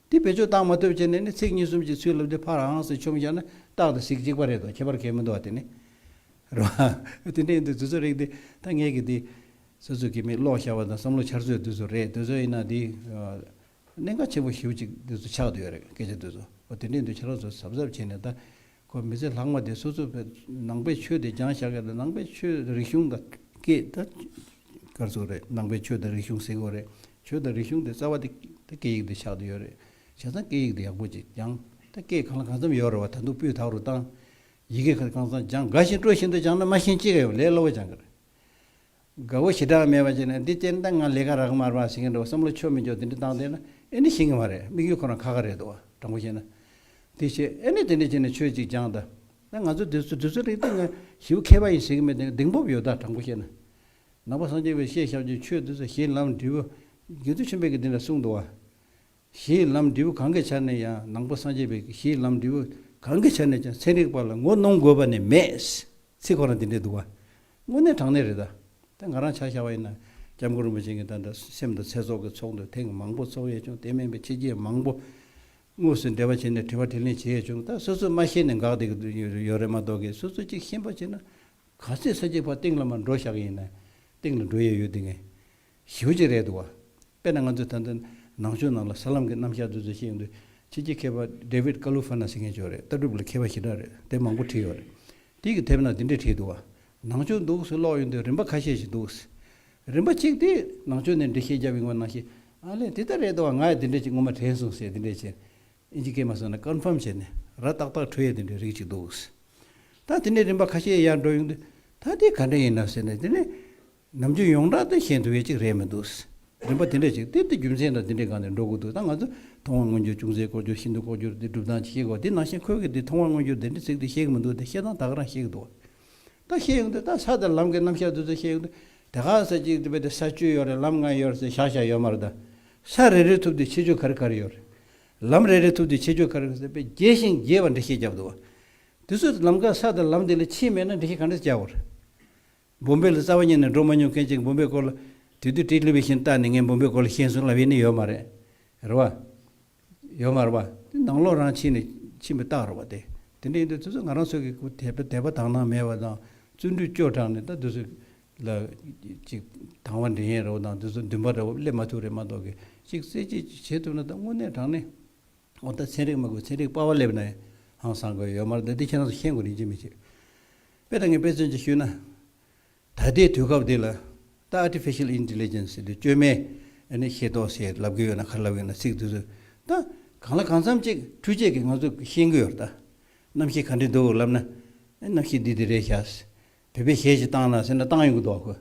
དེ་བེད་སྤྱོད་བཏང་མ་ཐུབ་བྱས་ནས་ནི་ཚིག་གཉིས་གསུམ་ཅིག་ཚུར་ལབ་དུས་ཕར་ཨང་ཟེར་མཆོངས་བཞག་ན་སྟག་དང་གཟིག་གཅིག་པ་རེད་དོ། ཁྱད་པར་གང་ཡང་མི་འདུག་བ། དེ་ནི། རེད་བ། དེ་འདྲ་ཡིན་དུས་དེ་ཚོ་རིགས་དེ་ད་ངས་ཀྱི་དེ། སོ་སོ་གི་མི་ཀློག་བཞག་པ་དང་བསམ་བློ་འཆར་ཚུལ་དེ་ཚོ་རེད། དེ་ཚོ་ཡིན་ན་དེ། གནད་འགག་ཆེན་པོ་ཞེ་པོ་ཅིག་དེ་ཚོ་ཆགས་བསྡད་ཡོད་རེད། སྐད་ཆ་དེ་ཚོ། འོ་དེ་འདྲ་ཡིན་དུས་ཁྱེད་རང་ཚོ་གཟབ་གཟབ་བྱས་ནས་ད། ཁོ་མི་ཚེ་ལྷག་མ་དེ་སོ་སོ་བས་ནང་པའི་ཆོས་དེ་སྦྱངས་བཞག་གི་རེད། ནང་པའི་ཆོས་རིག་གཞུང་དང་ སྐད་ད་གར་སོགས་རེད། ནང་པའི་ཆོས་དང་རིག་གཞུང་ཟེར་དགོས་རེད། ཆོས་དང་རིག་གཞུང་དེ་རྩ་བ་དེ་ད་སྐད་ཡིག་དེ་ཆགས་བསྡད་ཡོད་རེད། བྱས་ཙང་སྐད་ཡིག་དེ་ཡག་པོ་ཅིག་སྦྱང་། ད་སྐད་གང་ལ་གང་འཚམ་ཡོད་རེད་བ། ད་དུང་སྤུས་དག་རུ་བཏང་། ཡི་གེ་གང་འཚམ་སྦྱང་། དགའ་བཞིན་སྤྲོ་བཞིན་དུ་སྦྱང་ན་མ་ཤེས་ཅི་ག་ཡོད། ལས་སླ་བོ་སྦྱང་གི་རེད། དགའ་བོ་ཞེ་དྲག་མེད་པ་བྱས་ནས་འདི་བྱས་ན་ད་ང་ལས་ཀ་རག་མ་རེད་པ་ཟེར་མཁན་འདྲ་བོ། བསམ་བློ་ཆོ་མི་ཆོ་དེ་འདྲ་བཏང་བསྡད་ན་ཨེ་ནི་ཤེས་ཀྱི་མ་རེད། དམིགས་ཡུལ་ཁོ་རང་ཁ་ཁ་རེད་འདུག་བ། དྲང་པོ་བཤད་ན། དེ་བྱས་ཨེ་ནི་དེ་འདྲ་བྱས་ནས་ཆོས་ཅིག་སྦྱངས་ད། ད་ང་ཚོ་དུས་ཚོད་དུས་ཚོད་རིག་ད་ང་ཞེ་པོ་མཁས་པ་ཡིན་ཟེར་གྱི་མེད། དེ་གདེང་སྤོབས་ཡོད་ད། དྲང་པོ་བཤད་ན། ནང་པ་སངས་རྒྱས་པའི་བཤད་བཞག་རྒྱུ་ཆོས་དུས་ཚོད་གཞི་ལམ་འབྲས་བུ། རྒྱུ་མཚན་ཆེན་པོས་ཀྱི་དེ་འདྲ་གསུངས་འདུག་བ། གཞི་ལམ་འབྲས་བུ་གང་གི་ཆ་ནས་ཡང་། ནང་པ་སངས་རྒྱས་པའི་གཞི་ལམ་འབྲས་བུ་གང་གི་ཆ་ནས་ཀྱང་ཚན་རིག་པ་ལ་ངོ་གནོང་དགོས་པ་ནི་མེད། ཚིག་ཁོ་རང་དེ་འདྲས་འདུག་བ། དངོས་གནས་དྲང་གནས་རེད་ད། ད་ང་རང་ཆ་བཞག་པ་ཡིན་ན་སྐྱབས་མགོན་རིན་པོ་ཆེ་གིས་ད་ལྟ་སེམས་དང་ཚེ་སྲོག་གི་ཚོགས་འདུ་ཐེངས་མང་པོ་ཚོགས་ཡས་བྱུང་། དེ་མིན་པའི་ཕྱི་རྒྱལ་མང་པོ་དངོས་སུ་འབྲེལ་བ་བྱས་ནས་དྲི་བ་དྲིས་ལན་བྱས་ཡས་བྱུང་། ད་སོ་སོས་མ་ཤེས་ནས་འགག་བསྡད་ཀྱི་ཡོད་རེད་མ་གཏོགས་ཀྱི། སོ་སོ་གཅིག་ཤེས་པ་བྱས་ན། ག་ཚོད་ས་གཅིག་ཕར་སྟེང་ལ་མར་འགྲོ་བཞག་གི་ཡིན་ན། སྟེང་ལ་འགྲོ་ཡས་ཡོད་དེ་ངས་ཞེ་པོ་ཅིག་རེད་འདུག་བ། དཔེར་ན་ང་ཚོས་ད་ལྟ་ནང་ཆོས་ནང་ལ་ས་ལམ་གྱི་རྣམ་གཞག་དེ་ཚོ་བཤད་ཡོང་དུས། ཕྱི་རྒྱལ་མཁས་པ་ཌེ་ཝིཌ་ཀ་ལུ་ཧྥ་ན་ཟེར་མཁན་ཅིག་ཡོད་རེད། ལྟ་གྲུབ་ལ་མཁས་པ་ཞེ་དྲག་རེད། དེབ་མང་པོ་བྲིས་ཡོད་རེད། དེ་གི་དེབ་ནང་དེ་འདྲས་བྲིས་འདུག་བ། ནང་ཆོས་འདུག་སེ་ཀློག་ཡོང་དུས་རིམ་པ་ཁ་ཤས་ཤིག་འདུག་རིམ་པ་གཅིག་དེ་ནང་ཆོས་ནས་འགྲེལ་བཤད་བརྒྱབ་ཡོང་བ་ནང་བཞིན། ཨ་ལས་དེ་ལྟར་རེད་འདུག་བ། ང་ཡང་དེ་འདྲས་ཅིག་སྔོན་མ་དྲན་སོང་ཟེར། དེ་འདྲས་བྱས། ཨིན་ཇི་སྐད་མ་སོང་ན་ཀོན་ཕམ་བྱས་ནས་ར་ཏག་ཏག་འཕྲོད་ཡས་དེ་འདྲའི་རིགས་ཅིག་འདུག་ད་དེ་ནས་རིམ་པ་ཁ་ཤས་ཡར་འགྲོ་ཡོང་དུས། ད་དེ་ག་འདྲ་ཡིན་ན་ཟེར་ནས། དེ་ནས་ནམ་རྒྱུན་ཡོངས་གྲགས་དེ་ཤེས་ཐུབ་ཡས་ཅིག་རེད་མི་འདུག་རིམ་པ་དེ་འདྲ་ཅིག་དེ་དེ་རྒྱུ་མཚན་དང་དེ་འདྲའི་སྒང་ནས་འགྲོ་དགོས་འདུག་ད་ང་ཚོ་མཐོང་བ་མངོན་གྱུར་ཅུང་ཟད་ལྐོག་གྱུར། ཤིན་ཏུ་ལྐོག་གྱུར་དེ་སྒྲུབ་སྟངས་ཅིག་ཤེས་དགོས། དེ་ནང་བཞིན་ཁོས་གི་དེ་མཐོང་བ་མངོན་གྱུར་དེ་འདྲ་ཚིག་དེ་ཤེས་གི་མི་འདུག་དེ་བཤད་སྟངས་ད་ག་རང་ཤེས་གི་འདུག་ད་ཤེས་ཡོང་དུས་ད་ས་དང་ལམ་གྱི་རྣམ་གཞག་དེ་ཚོ་ཤེས་ཡོང་དུས། དེ་ག་ས་གཅིག་དེ་བས་དེ་ས་བཅུ་ཡོད་རེད། ལམ་ལྔ་ཡོད་རེད་ཟེར་བཞག་བཞག་ཡོད་མ་རེད་ད། ས་རེ་རེ་ཐུག་དུས་ཁྱད་ཆོས་ག་རེ་ག་རེ་ཡོད་རེད། ལམ་རེ་རེ་ཐུག་དུས་ཁྱད་ཆོས་ག་རེ་ཟེར་བས་རྒྱས་ཤིང་རྒྱས་པ་འགྲེལ་བཤད་བརྒྱབ་འདུག་བ། དེ་ཚོ་ལམ་ཀ་ས་དང་ལམ་དེ་ལ་ཆེས་མེད་ན་འགྲེལ་བཤད་ག་འདྲ་བརྒྱབ་པ་རེད། བོམ་བེ་ལ་རྩ་བ་ཉིད་ནས་འགྲོ་མ་མྱོང་མཁན་ཅིག་བོམ་བེ་སྐོར་ལ་དེ་དུས་ཊི་ལི་བི་ཤན་བལྟས་ནས་ངས་བོམ་བེ་སྐོར་ལ་ཤེས་སོང་ལབ་ཡས་ནི་ཡོད་མ་རེད། རེད་བ། ཡོད་མ་རེད་བ། དེ་ནང་ལོགས་རང་ཕྱིན་ནས་ཕྱིན་པའི་རྟགས་རེད་བ། དེ་དེ་འདྲ་ཡིན་དུས་དེ་ཚོ་ང་རང་ཚོ་གི་དད་པ་དད་པ་དག་སྣང་མེད་པ་དང་། བརྩོན་འགྲུས་སྐྱོ་དྲགས་ནས་ད་དེ་ཚོ་ལ་ཅིག་དང་བ་འདྲེན་ཡས་རེད་བ་དང་། དེ་ཚོ་འདུན་པ་འདྲ་བོ་སླེབས་མ་ཐུབ་རེད་མ་གཏོགས་གི། ཅིག་རྩེ་གཅིག་བྱེད་ཐུབ་ན་ད་དངོས་གནས་དྲང་གནས། འོ་ད་ཚན་རིག་མ་དགོས། ཚན་རིག་པ་ཕར་སླེབས་ན་ཧང་སང་གི་ཡོད་མ་རེད། ད་འདི་ཁྱེད་རང་ཚོ་ཤེས་དགོས་རེད་ཅི་མི་བྱེད། དཔེར་ན་ངས་དཔེ་མཚོན་ཅིག་ཞུས་ན། ད་ལྟའི་དུས་སྐབས་འདི་ལ་ད་artificial intelligence ཟེར་དུས་བཅོས་མའི་ཨ་ནི་ཤེས་རྟོགས་ཟེར་ལབ་ཀྱི་ཡོད་ན་ག་རེ་ལབ་ཀྱི་ཡོད་ན་ཚིག་དེ་ཚོ། ད་གང་ལ་གང་འཚམ་ཅིག་འཕྲུལ་ཆས་ཀྱིས་ང་ཚོ་ཤེས་ཀྱི་ཡོད་རེད་ད། གནམ་གཤིས་ག་འདྲ་འདུག་ལབ་ན། ཨ་གནམ་གཤིས་འདི་འདི་རེད་ཤག་བོད་པས་གཞས་ཞིག་བཏང་ན་ཟེར་ན་བཏང་ཡོང་གི་འདུག་གོ།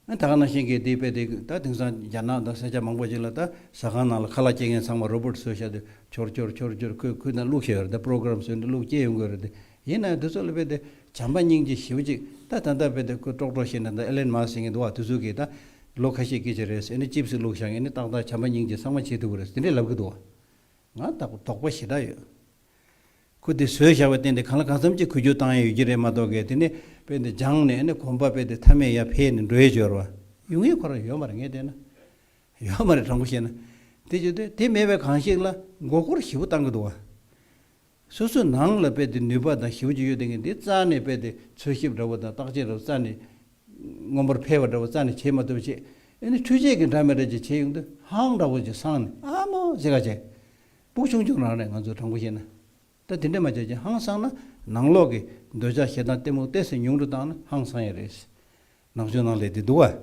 ཨ་ད་ག་ནང་བཞིན་གྱི་དེ་དཔེ་དེ་ད་དེང་སང་རྒྱ་ནག་དང་ས་ཆ་མང་པོ་ཅིག་ལ་ད་ཟ་ཁང་ནང་ལ་ཁ་ལག་སྐྱེལ་མཁན་ཚང་མ་རོ་བོ་ཊི་བཟོས་བཞག་དུས་ཁྱོར་ཁྱོར་ཁྱོར་ཁྱོར་ཁོས་ཁོས་ན་བླུགས་བཞག་ཡོད་རེད། ད་པོ་རོ་གྷ་རམ་བཟོས་ནས་བླུགས་སྐྱེལ་ཡོང་གི་ཡོད་རེད། དེ་ཡིན་ན་དེ་ཚོ་ལ་དཔེ་དེ་བྱམས་པ་སྙིང་རྗེ་ཞེ་པོ་ཅིག་ད་ད་ལྟ་དཔེ་དེ་ཁོས་ཀྲོག་ཀྲོག་བཤད་ན། ད་ཨེ་ལན་མཱ་སི་ཟེར་མཁན་འདུག་བ། དེ་ཚོ་གིས་ད་ལོ་ཁ་ཤས་སྐད་ཆ་རེད་ཟེར་ནས་ཅིབ་སི་བླུགས་བཞག་ཡིན་ནི་ཏག་ཏག་བྱམས་པ་སྙིང་རྗེ་ཚང་མ་བྱེད་ཐུབ་ཀྱི་རེད་དེ་འདྲས་ལབ་ཀྱི་འདུག་བ། ང་ད་དོགས་པ་ཞེ་དྲག་ཡོད། ཁོ་དེ་བཟོས་བཞག་པའི་སྟེང་དེ་གང་ལ་གང་འཚམ་ཅིག་འགུལ་སྐྱོད་བཏང་ཡ་ཡོད་ཀྱི་རེད་མ་གཏོགས་གས། དེ་ནས་དཔེ་འདི་སྦྱངས་ནས་ཨ་ནི་གོམ་པ་དཔེ་དེ་མཐའ་མེད་ཡར་འཕེལ་ནས་འགྲོ་ཡ་ཅིག་ཡོད་རེད་བ། ཡོང་ཡ་ཁོ་རང་ཡོད་མ་རེད། ངས་བལྟས་ན་ཡོད་མ་རེད། དྲང་པོ་བཤད་ན། དེ་བྱེད་དུས་དེ་མེད་པའི་གང་ཞིག་ལ་མགོ་སྐོར་ཞེ་པོ་བཏང་གི་འདུག་བ། སོ་སོའི་ནང་ལ་དཔེ་དེ་ནུས་པ་དང་ཞེ་པོ་ཅིག་ཡོད་དེ་ངས་འདི་རྩ་ནས་དཔེ་དེ་འཚོལ་ཞིབ་འདྲ་བོ་དང་བརྟག་དཔྱད་འདྲ་བོ་རྩ་ནས་མངོན་པར་འཕེལ་བ་འདྲ་བོ་རྩ་ནས་བྱེད་མ་ཐུབ་བྱས། ཨ་ནི་འཕྲུལ་ཆས་ཀྱི་འདྲ་མི་འདྲ་ཅིག་བྱེད་ཡོང་དུས་ཧང་འདྲ་བོ་ཅིག་སངས་ནས་ཨ་མོ་ཟེར་ག་བྱས། སྤུ་གུ་ཆུང་ཆུང་རང་རེད། ང་ཚོ་དྲང་པོ་བཤད་ན། ད་དེ་འདྲ་མ་བྱས་ཀྱི་ཧང་སངས་ན་ནང་ལོགས་ཀྱི་འདོད་ཆགས་ཞེ་སྡང་གཏི་མུག་ཏོག་ཙམ་ཉུང་རུ་བཏང་ན་ཧང་སངས་ཡ་རེད། ནང་ཆོས་ནང་ལས་དེ་འདུག་བ།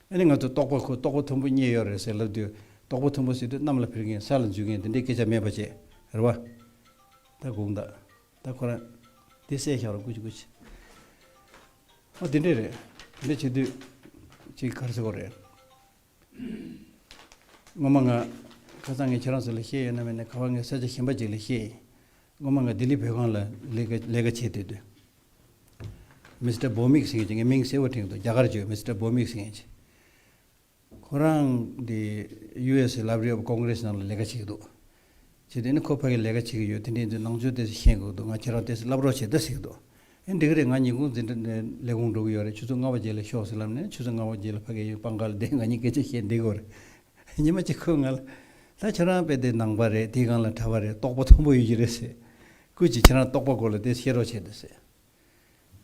ཨ་ནི་ང་ཚོ་རྟོགས་པ་ཁོ་རྟོགས་པ་མཐོན་པོ་རྙེད་ཡོད་རེད་ཟེར་ལབ་དུས། རྟོགས་པ་མཐོན་པོ་ཟེར་དུས་གནམ་ལ་འཕུར་མཁན་ས་ལ་འཛུལ་མཁན་དེ་འདྲའི་སྐད་ཆ་མེད་པ་བྱས་རེད་བ། ད་དགོངས་དག་ད་ཁོ་རང་དེ་བསད་བཞག་རོགས། སྐུ་མཁྱེན་སྐུ་མཁྱེན། ཨོ་དེ་འདྲས་རེད། དེ་འདྲས་བྱེད་དུས་ཅིག་ག་རེ་ཟེར་དགོས་རེད། སྔོན་མ་ང་ཁ་སང་ངས་ཁྱེད་རང་ཚོ་ལ་བཤད་ཡོད་ན་མེད་ན། ག་པར་ངས་ས་ཆ་གཞན་པ་ཅིག་ལ་བཤད་ཡིན། སྔོན་མ་ང་ལྡི་ལི་བོད་ཁང་ལ་ལས་ཀ་ལས་ཀ་བྱེད་དུས་དུས། མི་སི་ཊར་བྷོ་མིག་ཟེར་མཁན་ཅིག་ངས་མིང་གསལ་པོ་དྲན་གྱི་འདུག་རྒྱ་གར་ཅིག་ཡོད། མི་སི་ཊར་བྷོ་མིག་ཟེར་མཁན་ཅིག་ཁོ་རང་དེ་ཡུ་ཨེས་སི་Library of Congress ནང་ལ་ལས་ཀ་བྱེད་ཀྱི་འདུག་བྱས་དུས་ནི་ཁོ་ཕ་གིར་ལས་ཀ་བྱེད་ཀྱི་ཡོད། དེ་འདྲ་ཡིན་དུས་ནང་ཆོས་ཏོག་ཙམ་ཤེས་དགོས་འདུག་ང་ཁྱེད་རང་ཏོག་ཙམ་བསླབ་རོགས་བྱེད་ད་ཟེར་གྱི་འདུག་ཨེ་འགྲིག་གི་རེད། ང་ཉིན་གུང་འཛིན་གྲྭ་ནས་ལས་ཁུངས་འགྲོ་གི་ཡོད་རེད། ཆུ་ཚོད་ལྔ་པ་རྗེས་ལ་ཤོག་ཟེར་ལབ་ནས། ཆུ་ཚོད་ལྔ་པ་རྗེས་ལ་ཕ་གིར་ཡོང་། སྤང་ཁ་ལ་བསྡད། ང་གཉིས་སྐད་ཆ་བཤད་བསྡད་ཀྱི་ཡོད་རེད། ཉི་མ་གཅིག་ཁོས་ང་ལ། ད་ཁྱེད་རང་དཔེ་དེ་ནང་པ་རེད། དེའི་སྒང་ལ་གྲྭ་པ་རེད། རྟོགས་པ་མཐོན་པོ་ཡོད་ཀྱི་རེད་ཟེར། སྐུ་མཁྱེན་ཁྱེད་རང་རྟོགས་པ་སྐོར་ལ་དེ་བཤད་རོགས་བྱེད་དེ་ཟེར།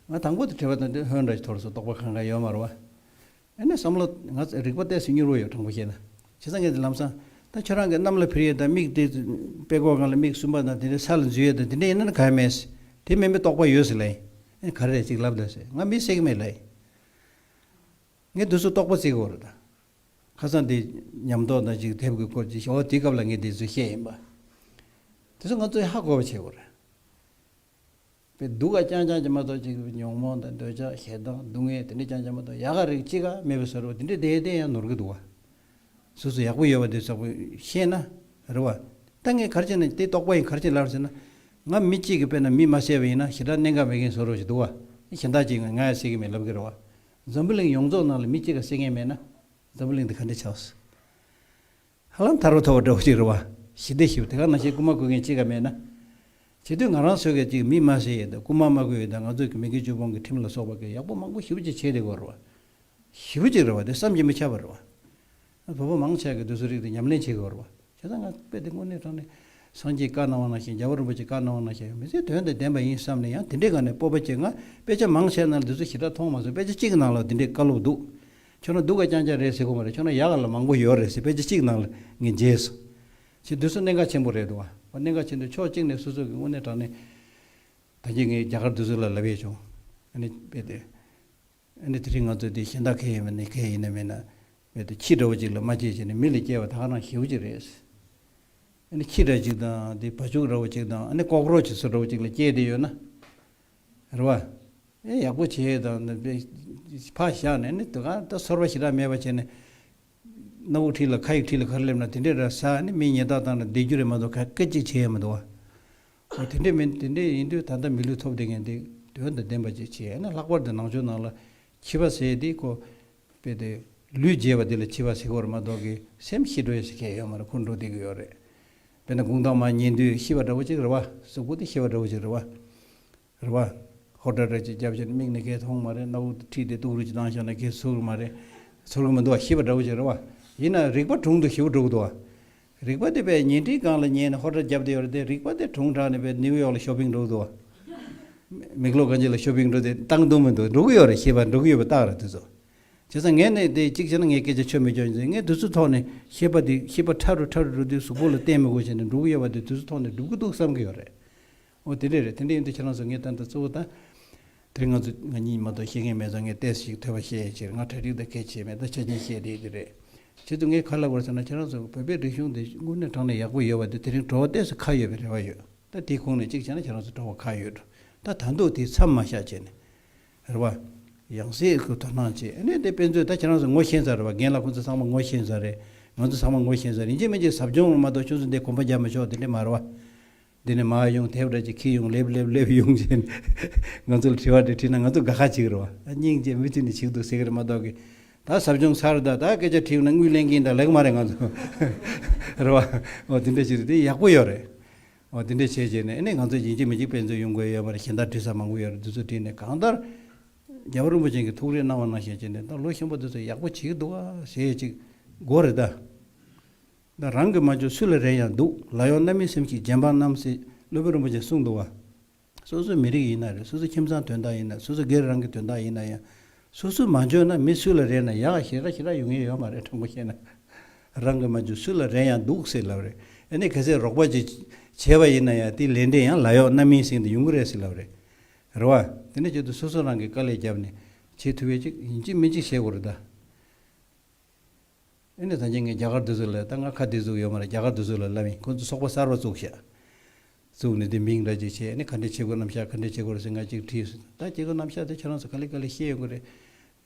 ང་དང་པོ་དེ་དྲི་བ་དང་དེ་ཧོན་འདྲ་ཞིག་ཐོར་སོང་། རྟོགས་པ་གང་ག་ཡོད་མ་རེད་བ། ཨ་ནི་བསམ་བློ་ང་རིག་པ་ཏོག་ཙམ་མྱུར་བོ་ཡོད། དྲང་པོ་བཤད་ན། བྱས་ཙང་ངས་དེ་ལམ་སང་ད་ཁྱོད་རང་གི་གནམ་ལ་འཕུར་ཡས་དང་། མིག་དེ་དཔྲལ་ཀོག་སྒང་ལ་མིག་གསུམ་པ་དང་། དེ་འདྲའི་ས་ལ་འཛུལ་ཡས་དང་། དེ་འདྲ་ཡིན་ན་ག་ཡེ་མེད་ཟེར། དེ་མིན་པའི་རྟོགས་པ་ཡོད་ཟེར་ལབ་ཡིན། ཨ་ནི་ག་རེ་རེད་ཅིག་ལབ་དང་ཟེར། ང་མི་བསད་ཀྱི་མེད་ལབ་ཡིན། ངས་དེ་ཚོ་རྟོག་པ་བརྩི་དགོས་རེད་ད། ཁ་སང་དེ་ཉམས་རྟོགས་དང་ཅིག་དེབ་ཀྱི་སྐོར་ཅིག་ཞོག་དེའི་སྐབས་ལ་ངས་དེ་ཚོ་བཤད་ཡིན་པ། དེ་ཚོ་ང་ཚོས་ཧ་གོ་བ་བྱེད་དགོས་རེད། པའི་སྡུག་ག་རྐྱང་རྐྱང་ཅིག་མ་གཏོགས་ཅིག་ཉོན་མོངས་དང་འདོད་ཆགས་ཞེ་སྡང་སྡུག་བསྔལ་དེ་འདྲ་རྐྱང་རྐྱང་མ་གཏོགས་ཡག་ག་རིགས་གཅིག་ག་མེད་པའི་བཟོ་འདྲ་དེ་འདྲ་བསྡད་བསྡད་ཡང་ནོར་གི་འདུག་བ། སོ་སོ་ཡག་པོ་ཡོད་པ་དེ་ཚོ་ཤེས་ན་རེད་བ། ད་ངས་ག་རེ་བྱས་ན་དེ་རྟོག་པ་ཡིན་ག་རེ་བྱས་ལབ་ཟེར་ན། ང་མི་གཅིག་གིས་དཔེར་ན་མི་མ་བསད་པ་ཡིན་ན་ཞེ་དྲག་གནད་འགག་མེད་མཁན་བཟོ་འདྲ་ཞིག་འདུག་བ། གཞན་དག་ཅིག་ང་ཡང་བསད་ཀྱི་མེད་ལབ་ཀྱི་རེད་བ། འཛམ་བུ་གླིང་ཡོངས་རྫོགས་ནང་ལ་མི་གཅིག་ག་བསད་མཁན་མེད་ན། འཛམ་བུ་གླིང་འདི་ག་འདྲ་ཆགས་སོང་། ཧ་ལམ་ཐར་པ་ཐོབ་པ་འདྲ་བོ་ཅིག་རེད་བ། ཞི་བདེ་ཞིག་དེ་ག་ནང་བཞིན་རྐུ་མ་རྐུ་མཁན་གཅིག་ག་མེད་ན། བྱེད་དུས་ང་རང་ཚོས་ག་ཅིག་མི་མ་བསད་ཡས་དང་རྐུ་མ་མ་རྐུ་ཡས་དང་ང་ཚོས་མི་དགེ་བཅུ་སྤོང་གི་ཁྲིམས་ལ་སོགས་པ་གི་ཡག་པོ་མང་པོ་ཞེ་པོ་ཅིག་བྱས་བསྡད་ཀྱི་ཡོད་རེད་བ། ཞེ་པོ་ཅིག་རེད་བ། དེ་བསམ་གྱིས་མི་ཁྱབ་པ་རེད་བ། བོད་པ་མང་ཆེ་གིས་དེ་ཚོ་རིགས་དེ་ཉམས་ལེན་བྱེད་ཀྱི་ཡོད་རེད་བ། བྱས་ཙང་ང་དཔེ་དེ་དངོས་གནས་དྲང་གནས་སངས་རྒྱས་བཀའ་གནང་བ་ནང་བཞིན། རྒྱལ་བ་རིན་པོ་ཆེ་བཀའ་གནང་བ་ནང་བཞིན་མི་ཚེ་དོན་དང་ལྡན་པ་ཡིན་བསམ་ནས། ཡང་དེ་འདྲའི་སྒང་ནས་སྤོབས་པ་བྱས། ང་དཔེ་ཆ་མང་ཆེ་ནང་ལ་དེ་ཚོ་ཞེ་དྲག་མཐོང་མ་སོང་། དཔེ་ཆ་གཅིག་གི་ནང་ལ་དེ་འདྲའི་བཀའ་སློབ་འདུག་ཁྱོད་རང་སྡུག་ག་རྐྱང་རྐྱང་རེད་ཟེར་གྱི་མ་རེད། ཁྱོད་རང་ཡག་ག་ལ་མང་པོ་ཡོད་རེད་ཟེར་དཔེ་ཆ་གཅིག་ནང་ལ་ངས་མཇལ་སོང་། ཅི་དུས་སུ་གནད་འགག་ཆེན་པོ་རེད་འདུག་བ། གནད་འགག་ཆེན་པོ་ཕྱོགས་གཅིག་ནས་སོ་སོ་གི་དངོས་གནས་དྲང་གནས་ད་གིན་ངས་རྒྱ་གར་དེ་ཚོ་ལ་ལབ་ཡས་བྱུང་། ཨ་ནི་དཔེ་དེ། ཨ་ནི་དེ་རིང་ང་ཚོ་དེ་གཞན་དག་གང་ཡིན་མིན་ན། གང་ཡིན་ན་མིན་ན། དཔེ་དེ་ཁྱི་འདྲ་བོ་ཅིག་ལ་མ་བྱེད་བྱས་ནས་མི་ལ་སྐྱེ་བ་ད་ག་རང་ཞེ་པོ་ཅིག་རེད། ཨ་ནི་ཁྱི་འདྲ་ཅིག་དང་དེ་བ་ཕྱུགས་འདྲ་བོ་ཅིག་དང་། ཨ་ནི་ཀོག་རོ་ཆི་ཚོ་འདྲ་བོ་ཅིག་ལ་སྐྱེས་བསྡད་ཡོད་ན། རེད་བ། ཨེ་ཡག་པོ་བྱས་དང་ཕར་བཞག་ནས་ནི་དེ་ག་ད་ཚོར་བ་ཞེ་དྲག་མེད་པ་བྱས་ནས། སྣ་བུག་འཁྲིས་ལ་ཁ་ཡིག་འཁྲིས་ལ་ག་རེ་སླེབས་ན་དེ་འདྲས་ར་ཟ། ནི་མི་ཉལ་ཐ་བཏང་ནས་བསྡད་རྒྱུ་རེད་མ་གཏོགས་ག་སྐད་ཅིག་བྱས་ཡ་མི་འདུག་བ། འོ་དེ་འདྲས་མིན། དེ་འདྲས་ཡིན་དུས་ད་ལྟ་མི་ལུས་ཐོབ་བསྡད་མཁན་དེ་དོན་དང་ལྡན་པ་ཅིག་བྱས། ཨ་ནི་ལྷག་པར་དུ་ནང་ཆོས་ནང་ལ་འཆི་བ་ཟེར་དེ་ཁོ་དཔེ་དེ་ལུས་བརྗེད་པ་དེ་ལ་འཆི་བ་ཟེར་གྱི་ཡོད་རེད་མ་གཏོགས་ཀྱི་སེམས་ཤི་འགྲོ་ཡ་ཟེར་མཁན་ཡོད་མ་རེད། ཁོ་འགྲོ་བསྡད་ཀྱི་ཡོད་རེད། དཔེར་ན་དགུང་ཐོག་མར་ཉལ་དུས་ཤི་བ་འདྲ་བོ་ཅིག་རེད་བ། གཟུགས་པོ་དེ་ཤི་བ་འདྲ་བོ་ཅིག་རེད་བ། རེད་བ། ཧོ་ཊ་ཊ་ཅིག་བརྒྱབ་བྱས་ནས་མིག་ནས་གས་མཐོང་མ་རེད། སྣ་བུག་ཏུ་ཁྲིད་དེ་སྡུག་རུས་ཅིག་བཏང་བཞག་ན་གས་ཚོར་གི་མ་རེད། ཚོར་གི་མི་འདུག་བ། ཤི་བ་འདྲ་བོ་ཅིག་རེད་བ། ཡིན་ན་རིག་པ་གྲུང་དུ་ཞེ་པོ་འགྲོ་གི་འདུག་བ། རིག་པ་དེ་དཔེ་ཉལ་ཁྲིའི་སྒང་ལ་ཉལ་ནས་ཧོ་ཊ་ཊ་བརྒྱབ་བསྡད་ཡོད་རེད་དེ། རིག་པ་དེ་གྲུང་དྲགས་ནས་དཔེ་ནིའུ་ཡོག་ལ་ཤོ་པིང་འགྲོ་གི་འདུག་བ། མིག་ལོག་གང་ཅི་ལ་ཤོ་པིང་འགྲོ་དེ་བཏང་འདུག་མི་འདུག་འགྲོ་གི་ཡོད་རེད། ཤེས་པ་འགྲོ་གི་ཡོད་པ་རྟགས་རེད་དེ་ཚོ། བྱས་ཙང་ངས་ནི་དེ་གཅིག་བྱས་ན་ངས་སྐད་ཆ་ཆོ་མེད་ཀྱང་། ངས་དེ་ཚོའི་ཐོག་ནས་ཤེས་པ་དེ་ཤེས་པ་ཕྲ་རུ་ཕྲ་རུ་འགྲོ་དུས་གཟུགས་པོ་ལ་བརྟེན་མི་དགོས་བྱས་ནས་འགྲོ་གི་ཡོད་པ་དེ་དེ་ཚོའི་ཐོག་ནས་འགྲུབ་ཀྱི་འདུག་བསམ་གྱི་ཡོད་རེད། འོ་དེ་འདྲས་རེད། དེ་འདྲས་ཡིན་དུས་ཁྱེད་རང་ཚོ་ངས་ད་ལྟ་གཙོ་བོ་ད། དེ་རིང་ང་ཚོ་ང་གཉིས་མ་གཏོགས་ཤེས་མཁན་མེད་ཙང་། ངས་ཏོག་ཙམ་ཞིག་ཐོས་པ་བཤད་ཡས་ཕྱིར། ང་གྲ་སྒྲིག་དང་གལ་ཆེ་མེད། ད་ཆ་རྐྱེན་བཤད་བསྡད་ཀྱི་རེད། བྱེད་དུས་ངས་ག་རེ་ལབ་དགོས་རེད་ཟེར་ན། ཁྱེད་རང་ཚོ་བོད་པའི་རིག་གཞུང་འདི་དངོས་གནས་དྲང་གནས་ཡག་པོ་ཡོད་པ་དེ་དེ་རིང་བྲོ་བ་ཏོག་ཙམ་ཁ་ཡོད་པའི་རེ་བ་ཡོད། ད་དེའི་ཁོངས་ནས་གཅིག་བྱས་ན་ཁྱེད་རང་ཚོ་བྲོ་བ་ཁ་ཡོད་འགྲོ། ད་ད་འདུག་དེ་མཚམས་མ་བཞག་བྱས་ནས། རེད་བ། ཡང་སེ་ཁོ་དོ་སྣང་བྱེད། ཨ་ནི་དེ་དཔེ་མཛོད་ད་ཁྱེད་རང་ཚོ་ངོ་ཤེས་ས་རེད་བ། རྒན་ལགས་ཁོང་ཚོ་ཚང་མ་ངོ་ཤེས་ས་རེད། ང་ཚོ་ཚང་མ་ངོ་ཤེས་ས་རེད། ཡིན་གཅིག་མིན་གཅིག་ཟབ་སྦྱོང་མ་གཏོགས་ཁྱོད་ཚོ་འདི་གོམ་པ་རྒྱག་མི་ཆོག་དེ་འདྲས་མ་རེད་བ། འདི་ནས་མར་ཡོང་དེབ་འདྲ་ཅིག་འཁྱེར་ཡོང་། ལེབ་ལེབ་ལེབ་ཡོང་བྱས་ནས་ང་ཚོ་ལ་དྲི་བ་འདྲ་དྲིས་ན་ང་ཚོ་དགའ་ཁ་བྱེད་ཀྱི་རེད་བ། ཨ་སྙིང་རྗེ་མི་མཐུན་ནས་བྱེད་ཀྱི་འདུག་ཟེར་གྱི་རེད་མ་གཏོགས་ཀྱི། ད་ཟབ་སྦྱོང་ཚར། ད་ད་སྐད་ཆ་དྲིས་ཡོང་ན་དངུལ་ལེན་གྱིན་ད་ལེགས་མ་རེད་ང་ཚོ། རེད་བ། འོ་དེ་འདྲ་བྱེད་རེད། དེ་ཡག་པོ་ཡོད་རེད། འོ་དེ་འདྲ་བྱས་བྱས་ནས་ཨ་ནི་ང་ཚོ་ཡིན་གཅིག་མིན་གཅིག་དཔེ་མཛོད་ཡོང་དགོས་ཡོད་མ་རེད། གཞན་དག་དྲི་ས་མང་པོ་ཡོད་རེད། དེ་ཚོ་དྲིས་ནས་གང་ལྟར་རྒྱལ་བ་རིན་པོ་ཆེ་གིས་ཐུགས་རེ་གནང་བ་ནང་བཞིན་བྱས་ནས་ད་ལོ་གཞོན་པ་དེ་ཚོ་ཡག་པོ་བྱེད་ཀྱི་འདུག་ཨ་ཟེར་ཅིག་དགོས་རེད་ད། ད་རང་གིས་མ་བྱུང་སུ་ལ་རེ་ཡང་སྡུག་ལག་གཡོག་རྣམ་སྨིན་སེམས་ཤིག་རྗེ་འབངས་རྣམས་ཟེར་སློབ་དཔོན་རིན་པོ་ཆེས་གསུངས་འདུག་བ། སོ་སོའི་མི་རིགས་ཡིན་ན་རེད། སོ་སོའི་ཁྱིམ་ཚང་དོན་དག་ཡིན་ན། སོ་སོ་སྒེར་རང་གི་དོན་དག་ཡིན་ན་ཡང་། སོ་སོས་མ་འཇོན་ན་མི་སུ་ལ་རེ་ན་ཡག་ཞེ་དྲག་ཞེ་དྲག་ཡོང་ཡས་ཡོད་མ་རེད། དྲང་པོ་བཤད་ན། རང་གིས་མ་འཇོན་སུ་ལ་རེ་ཡང་སྡུག་ཟེར་ལབ་རེད། ཨ་ནི་གལ་སྲིད་རོགས་པ་ཅིག་བྱས་པ་ཡིན་ན་ཡང་དེའི་ལན་འདྲེན་ཡང་ལག་གཡོག་རྣམ་སྨིན་ཟེར་དེ་ཡོང་གི་རེད་ཟེར་ལབ་རེད། རེད་བ། དེ་འདྲ་བྱེད་དུས་སོ་སོ་རང་གིས་དཀའ་ལས་བརྒྱབ་ནས་བྱེད་ཐུབ་ཡས་ཅིག་ཡིན་གཅིག་མིན་གཅིག་བྱེད་དགོས་རེད་ད། ཨེ་ནས་ད་ཅི་ངས་རྒྱ་གར་དེ་ཚོ་ལ། ད་ང་ཁ་བདེ་ཟུག་ཡོད་མ་རེད། རྒྱ་གར་དེ་ཚོ་ལ་ལབ་ཡིན། ཁོང་ཚོ་ཚོགས་པ་གསར་པ་བཙུགས་ཤག་བཙུགས་ནས་དེ་མིང་འདྲ་ཅིག་བྱས། ཨེ་ནས་ག་འདྲས་བྱེད་དགོས་རྣམ་གཞག་ག་འདྲས་བྱེད་དགོས་རེད་ཟེར་ང་ཅིག་དྲིས་སོང་། ད་བྱེད་དགོས་རྣམ་གཞག་དེ་ཁྱེད་རང་ཚོ་ག་ལེ་ག་ལེ་ཤེས་ཡོང་གི་རེད།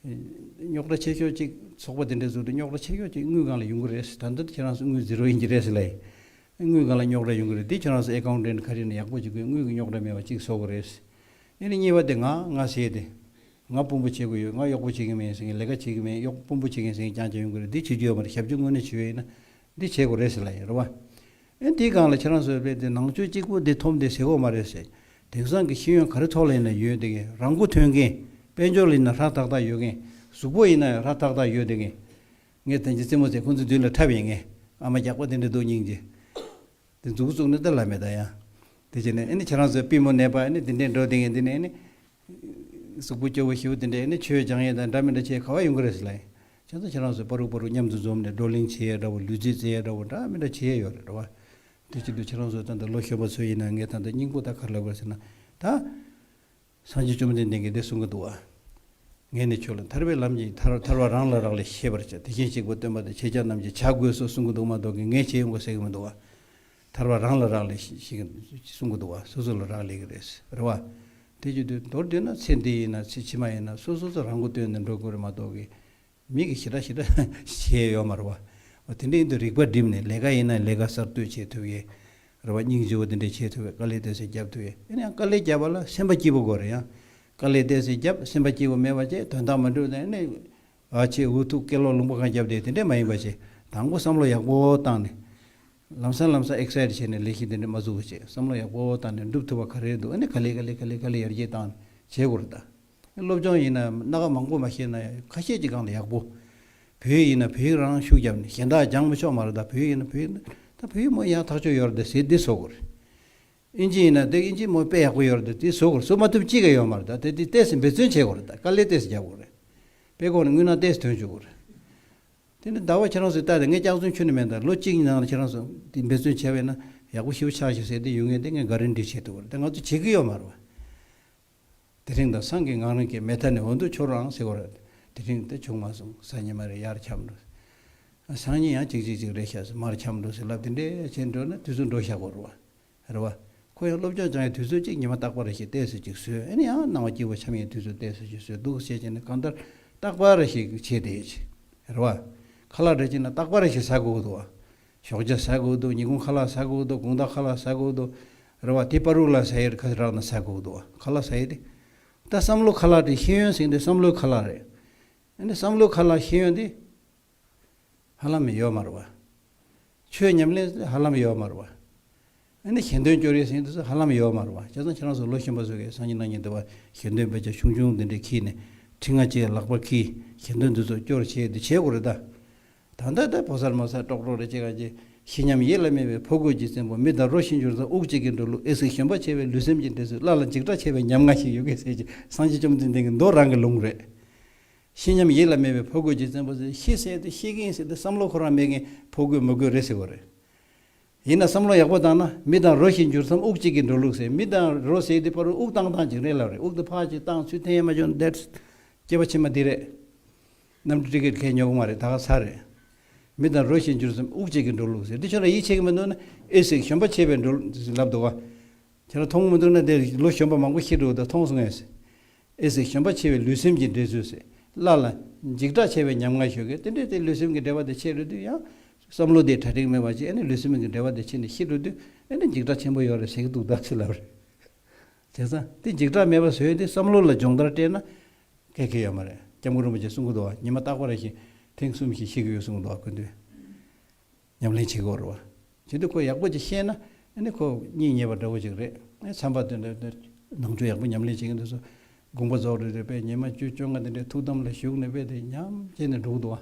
རྙོག་དྲ་ཆེ་ཤོས་ཅིག་ཚོགས་པ་དེ་འདྲས་བཙུགས་དུས་རྙོག་དྲ་ཆེ་ཤོས་ཅིག་དངུལ་སྒང་ལ་ཡོང་གི་རེད། ད་ལྟ་ཁྱེད་རང་ཚོ་དངུལ་ཛི་རོ་ཡིན་གྱི་རེད་ཟེར་ལབ་ཡིན། དངུལ་སྒང་ལ་རྙོག་དྲ་ཡོང་གི་རེད། འདི་ཁྱོད་རང་ཚོ་ཨེ་ཀའུན་ཊན་ག་རེ་ནས་ཡག་པོ་བྱེད་དགོས། དངུལ་གྱི་རྙོག་དྲ་མེད་པ་གཅིག་བཟོ་དགོས་རེད། ཨེ་ནི་གཉིས་པ་དེ་ང་ང་ཟེར་ཏེ། ང་དཔོན་པོ་བྱེད་དགོས་ཡོད། ང་གཡོག་པོ་བྱེད་ཀྱི་མེད་ཟེར་མཁན། ལས་ཀ་བྱེད་ཀྱི་མེད། གཡོག་དཔོན་པོ་བྱེད་མཁན་ཟེར་མཁན་རྐྱང་རྐྱང་ཡོང་གི་རེད། འདི་བྱེད་རྒྱུ་ཡོད་མ་རེད། ཞབས་ཞུ་དངོས་གནས་བྱེད་ཡོད་ཡིན་ན་འདི་བྱེད་དགོས་རེད་ཟེར་ལབ་ཡིན། རེད་བ། ཨེ་འདིའི་སྒང་ལ་ཁྱེད་རང་ཚོས་དཔེ་དེ་ནང་ཆོས་གཅིག་པུ་འདི་འཐོམ་བསྡད་ཟེར་དགོས་མ་རེད་ཟེར། དེང་སང་གི་ཤེས་ཡོན་ག་རེ་ཐོག་ལ་ཡིན་ན་ཡོད་བསྡད་མཁན། རང་མགོ་ཐོན་མཁན། དཔལ་འབྱོར་ལ་ཡིན་ན་ཧྲ་ཏག་ཏག་ཡོད་མཁན། གཟུགས་པོ་ཡིན་ན་ཧྲ་ཏག་ཏག་ཡོད་བསྡད་མཁན། ངས་དེང་གི་རྩེད་མོ་རྩེ། ཁོང་ཚོའི་མདུན་ལ་འཁྲབ་ཡིན་ངས། ཨ་མ་རྒྱགས་པ་དེ་འདྲ་འདུག་སྙིང་རྗེ། དེ་མཛུག་གུ་བཙུགས་ནས་ད་ལབ་མེད་ད་ཡང་། དེ་བྱས་ནས་ཨེ་ནི་ཁྱེད་རང་ཚོའི་པུས་མོ་ནད་པ་ཨེ་ནི་དེ་འདྲས་འགྲོ་དེ་ངས་འདི་ནས་ཨེ་ནི། གཟུགས་པོ་སྐྱོ་བོ་ཞེ་པོ་དེ་འདྲས་ཨེ་ནི་ཆོས་སྦྱང་ཡས་དང་འདྲ་མི་འདྲ་བྱས་ག་བ་ཡོང་གི་རེད་ཟེར་ལབ་ཡིན། བྱས་ཙང་ཁྱེད་རང་ཚོས་པ་རུག་པ་རུག་མཉམ་དུ་འཛོམས་ནས་བགྲོ་གླེང་བྱེད་ཡས་འདྲ་བོ། ལུས་རྩལ་རྩེ་ཡས་འདྲ་བོ། འདྲ་མི་འདྲ་བྱེད་ཡས་ཡོད་རེད་རེད་བ། དེ་བྱེད་དུས་ཁྱེད་རང་ཚོ་ད་ལྟ་ལོ་གཞོན་པ་ཚོ་ཡིན་ན། ངས་ད་ལྟ་སྙིང་པོ་ད་ག་རེ་ལབ་དགོས་ཟེར་ན། ད། སངས་རྒྱས་བཅོམ་ལྡན་འདས་ཀྱིས་འདི་གསུང་གི་འདུག་བ། ངས་ནི་ཁྱོད་ལ་ཐར་པའི་ལམ་གྱི་ཐར་ཐར་པ་རང་ལ་རག་ལས་ཤེས་པར་བྱ། དེ་བཞིན་གཤེགས་པ་སྟོན་པ་དང་། ཁྱེད་ཅག་རྣམས་ཀྱིས་བྱ་དགོས་སོ་གསུང་གི་འདུག་མ་གཏོགས་ཀྱི་ངས་བྱེད་ཡོང་གི་ཟེར་གི་མི་འདུག་བ། ཐར་པ་རང་ལ་རག་ལས་ཤེས་ཤིག་གསུང་གི་འདུག་བ། སོ་སོ་ལ་རག་ལས་ཀྱི་རེད། རེད་བ། དེ་བྱེད་དུས་མདོར་བསྡུས་ན་ཚེ་འདི་ཡིན་ན་ཚེ་ཕྱི་མ་ཡིན་ན་སོ་སོ་སོ་རང་མགོ་བཏོན་ནས་འགྲོ་དགོས་རེད་མ་གཏོགས་ཀྱི། མི་གིས་ཞེ་དྲག་ཞེ་དྲག་བྱས་ཡོད་མ་རེད་བ། འོ་དེ་འདྲ་ཡིན་དུས་རིག་པ་བསྒྲིམས་ནས་ལས་ཀ་ཡིན་ན་ལས་ཀ་གསར་གཏོད་བྱེད་ཐུབ་ཡས། རེད་བ། སྙིང་རྗེ་བོ་དེ་འདྲ་བྱེད་ཐུབ་ཡས། དཀའ་ལས་ཏོག་ཙམ་རྒྱབ་ཐུབ་ཡས། ཨ་ནི་ཡང་དཀའ་ལས་རྒྱབ་པ་ལ་སེམས་པ་སྐྱིད་པོ་དགོས་རེད། ཡང་དཀའ་ལས་ཏོག་ཙམ་རྒྱབ་སེམས་པ་སྐྱིད་པོ་མེད་པ་བྱས་དོན་དག་མ་འགྲུབ་ནས་ཨ་ནི་ཨ་ཆེ་འུ་ཐུག་སྐེ་ལོག་ལུང་པ་གང་རྒྱབ་བསྡད་དེ་འདྲ་མ་ཡིན་པ་བྱས། དང་པོ་བསམ་བློ་ཡག་པོ་བཏང་ནས། ལམ་སང་ལམ་སང་ཨེག་སའི་ཊི་བྱས་ནས་ལས་གཞི་དེ་འདྲ་མ་བཙུགས་པ་བྱས། བསམ་བློ་ཡག་པོ་བཏང་ནས་འགྲུབ་ཐུབ་པ་ག་རེ་འདུག་ཨ་ནི་ག་ལེ་ག་ལེ་ག་ལེ་ག་ལེ་ཡར་རྒྱས་བཏང་ནས་བྱེད་དགོས་རེད་ད། སློབ་སྦྱོང་ཡིན་ན་སྣ་ཁ་མང་པོ་མ་ཤེས་ན་ཁ་ཤས་ཀྱི་སྒང་ལ་ཡག་པོ། བོད་ཡིག་ཡིན་ན་བོད་ཡིག་རང་ཤུགས་བརྒྱབ་ནས་གཞན་དག་སྦྱང་མི་ཆོག་མ་རེད་ད། བོད་ཡིག་ཡིན་ན་བོད་ཡིག་ད་བོད་ཡིག་མོ་ཡག་ཐག་ཆོད་ཡོད་རེད་ད་ཟེར་འདི་བཟོ་དགོས་རེད། ཨིན་ཇི་ཡིན་ན་དེ་ཨིན་ཇི་མོ་དཔེ་ཡག་པོ་ཡོད་རེད་ད་དེ་བཟོ་དགོས་རེད། བཟོ་མ་ཐུབ་ཅི་ག་ཡོད་མ་རེད་ད། དེ་དེ་ཏོག་ཙམ་འབད་བརྩོན་བྱེད་དགོས་རེད་ད། དཀའ་ལས་ཏོག་ཙམ་རྒྱག་དགོས་རེད། དཔེ་ཁོག་ནས་དངུལ་ནག་ཏོག་ཙམ་ཐོན་བཅུག་དགོས་རེད། དེ་ནི་ཟླ་བ་ཁྱེད་རང་ཚོས་ལྟ་དེ་ངས་སྐྱག་རྫུན་ཁྱོན་ནས་མེད་ད། ལོ་གཅིག་གཉིས་ནང་ལ་ཁྱེད་རང་ཚོ་དེ་འབད་བརྩོན་བྱས་པས་ན་ཡག་པོ་ཞེ་པོ་ཆགས་ཤག་ཟེར་དེ་ཡོད་ངེས་དེ་ངས་ག་རན་ཊི་བྱེད་ཐུབ་ཀྱི་རེད། དེ་ང་ཚོ་བྱེད་ཀྱི་ཡོད་མ་རེད་བ། དེ་རིང་དང་སང་གི་ངང་རིང་གི་མེ་མཐའ་ནས་འོ་འདུག་ཁྱོད་རང་ཟེར་གོ་རེད། དེ་རིང་དེ་བྱུང་མ་སོང་། སང་ཉིན་མ་རེད་ཡར་འཁྱམས་འགྲོ། སང་ཉིན་ཡང་ཅིག་ཅིག་ཅིག་རེད་ཤག་ཟེར་མར་འཁྱམས་འགྲོ་ཟེར་ལབ་དེ་འདྲས་བྱས་འགྲོ་ན་དུས་ཚོད་འགྲོ་ཤག་གོ་རེད་བ། རེད་བ། ཁོ་ཡང་སློབ་སྦྱོང་སྦྱང་ཡའི་དུས་ཚོད་ཅིག་ཉི་མ་རྟག་པ་རེ་ཞིག་ཏོག་ཙམ་ཅིག་བཟོས། ཨ་ནི་ཡང་སྣང་བ་སྐྱིད་པོ་འཆམ་ཡའི་དུས་ཚོད་ཏོག་ཙམ་བྱས་བྱས་ནས་གང་ལྟར་རྟག་པ་རེ་ཞིག་བྱས་བསྡད་ཡོད་ཅིག་རེད་བ། ཁ་ལག་འདྲ་ཅིག་ན་རྟག་པ་རེ་ཞིག་ཟ་དགོས་ཀྱི་འདུག་བ། ཞོགས་ཇ་ཟ་དགོས་ཀྱི་འདུག་ཉིན་གུང་ཁ་ལག་ཟ་དགོས་ཀྱི་འདུག་དགོང་དག་ཁ་ལག་ཟ་དགོས་ཀྱི་འདུག་རེད་བ། དེ་བར་དུ་ལ་ཟ་ཡའི་ཁ་རག་ན་ཟ་དགོས་ཀྱི་འདུག་བ། ཁ་ལག་ཟ་ཡའི་དེ། ད་བསམ་བློ་ཁ་ལག་དེ་ཤེས་ཡོན་ཟེར་འདི་བསམ་བློའི་ཁ་ལག་རེད། ཨ་ནི་བསམ་བློའི་ཁ་ལག་ཤེས་ཡོན་དེ། ཧ་ལམ་ཡོད་མ་རེད་བ། ཆོས་ཉམས་ལེན་ཧ་ལམ་ཡོད་མ་རེད་བ། ཨ་ནི་ཞལ་འདོན་སྐྱོར་ཡས་ཟེར་དུས་ཧ་ལམ་ཡོད་མ་རེད་བ། བྱས་ཙང་ཁྱེད་རང་ཚོ་ལོ་གཞོན་པ་ཚོ་གིས་སང་ཉིན་གནངས་ཉིན་དེ་བ་ཞལ་འདོན་དཔེ་ཆ་ཆུང་ཆུང་འདི་འདྲས་ཁྱེར་ནས་ཁྲི་ལྔ་གཅིག་ལག་པར་ཁྱེར་ཞལ་འདོན་འདི་ཚོ་སྐྱོར་བྱས་འདི་བྱེད་དགོས་རེད་ད། ད་ལྟ་ད་ཕོ་གསར་མོ་གསར་ཀྲོག་ཀྲོག་རེ་བྱེད་ག་ཅེ། ཤེས་ཉམས་ཡིད་ལ་མེད་པའི་ཕོ་རྒོད་ཀྱི་བཙན་པོ། མི་དང་རོ་ཞིག་འགྱུར་ཙམ་དབུགས་གཅིག་གིས་འགྲོ་ལུགས། ཨེ་ཟིག་གཞོན་པ་བྱེད་པའི་ལུས་སེམས་ཀྱི་འདྲེས་སུ། སླར་ལ་འཇིགས་སྐྲག་ཆེ་བའི་ཉམ་ང་ཞིག་ཡོད་གི་ཟེར་གྱི་སངས་རྒྱས་བཅོམ་ལྡན་འདས་ཀྱི་མདོ་རང་གི་ལུང་རེད། ཤེས་ཉམས་ཡིད་ལ་མེད་པའི་ཕོ་རྒོད་ཀྱི་བཙན་པོ་ཟེར། ཤེས་ཟེར་དེ་ཤེས་ཀྱི་ཡིན་ཟེར་དེ་བསམ་བློ་ཁོ་རང་མེད་མཁན་ཕོ་རྒོད་མོ་རྒོད་རེད་ཟེར་བ་རེད། ཡིན་ན་བསམ་བློ་ཡག་པོ་བཏང་ན་མི་དང་རོ་ཞིག་འགྱུར་མཚམས་དབུགས་གཅིག་གིས་འགྲོ་ལུགས་ཟེར། མི་དང་རོ་ཟེར་དེ་བར་དུ་དབུགས་བཏང་བཏང་ཅིག་རེད་ལབ་རེད། དབུགས་དེ་ཕར་ཅིག་བཏང་ཚུར་འཐེན་ཡས་མ་བྱུང་། that's སྐྱེ་བ་ཕྱི་མ་འདི་རེད། གནམ་གྲུ་ཊི་ཀེ་ཊི་ཁས་ཉོ་གི་མ་རེད། ད་ག་ཚར་རེད། མི་དང་རོ་ཞིག་འགྱུར་མཚམས་དབུགས་གཅིག་གིས་འགྲོ་ལུགས་ཟེར། འདི་ཁྱོད་རང་ཡིད་ཆེས་ཀྱི་མི་འདུག་ན་ཨེ་ཟིག་གཞོན་པ་བྱེད་པའི་འགྲོ་ལུགས་ལབ་འདུག་ག་ཁྱེད་རང་མཐོང་གི་མི་འདུག་ན་དེ་ལོ་གཞོན་པ་མང་པོ་ཤི་འགྲོ་འདུག་མཐོང་སོང་ངས། ཨེ་ཟིག་གཞོན་པ་ཆེ་བའི་ལུས་སེམས་ཀྱི་འདྲེས་ཚུལ་ཟེར། སླར་ལ་འཇིགས་སྐྲག་ཆེ་བའི་ཉམ་ང་ཞིག་ཡོད་གི། དེ་འདྲའི་དེ་ལུས་སེམས་ཀྱི་འབྲེལ་བ་དེ་ཆད་འགྲོ་དུས་ཡང་བསམ་བློ་དེ་གྲ་སྒྲིག་མེད་པ་ཅིག་ཨ་ནི་ལུས་སེམས་ཀྱི་འབྲེལ་བ་དེ་ཆད་ནས་ཤི་འགྲོ་དུས་ཨ་ནི་འཇིགས་སྐྲག་ཆེན་པོ་ཡོད་རེད་ཟེར་གི་འདུག་ད་ཚེ་ལབ་རེད། བྱས་ཙང་དེ་འཇིགས་སྐྲག་མེད་པ་བཟོས་ཏེ་བསམ་བློ་ལ་སྦྱོང་བརྡར་སྤྲད་ན་སྐད་ཁེ་ཡོད་མ་རེད། སྐྱབས་མགོན་རིན་པོ་ཆེས་གསུང་གི་འདུག་བ། ཉི་མ་རྟག་པ་རེ་བཞིན་ཐེངས་གསུམ་བཞི་ཤི་གི་ཡོད་གསུང་གི་འདུག་བ། སྐུ་མདུན། ཉམས་ལེན་བྱེད་དགོས་རེད་བ། བྱེད་དུས་ཁོ་ཡག་པོ་ཅིག་ཤེས་ན་ཨ་ནི་ཁོ་གཉིད་ཉལ་བ་འདྲ་བོ་ཅིག་རེད། ཨ་མཚམས་པ་དེ་འདྲ་ནང་ཆོས་ཡག་པོ་ཉམས་ལེན་བྱེད་མཁན་དེ་ཚོ་དགོངས་པ་རྫོགས་རེད་རེད་པས། ཉི་མ་བཅུ་བཅོ་ལྔ་དེ་འདྲའི་ཐུགས་དམ་ལ་བཞུགས་ནས་པས་དེ་ཉམས་བྱས་ནས་འགྲོ་གི་འདུག་བ།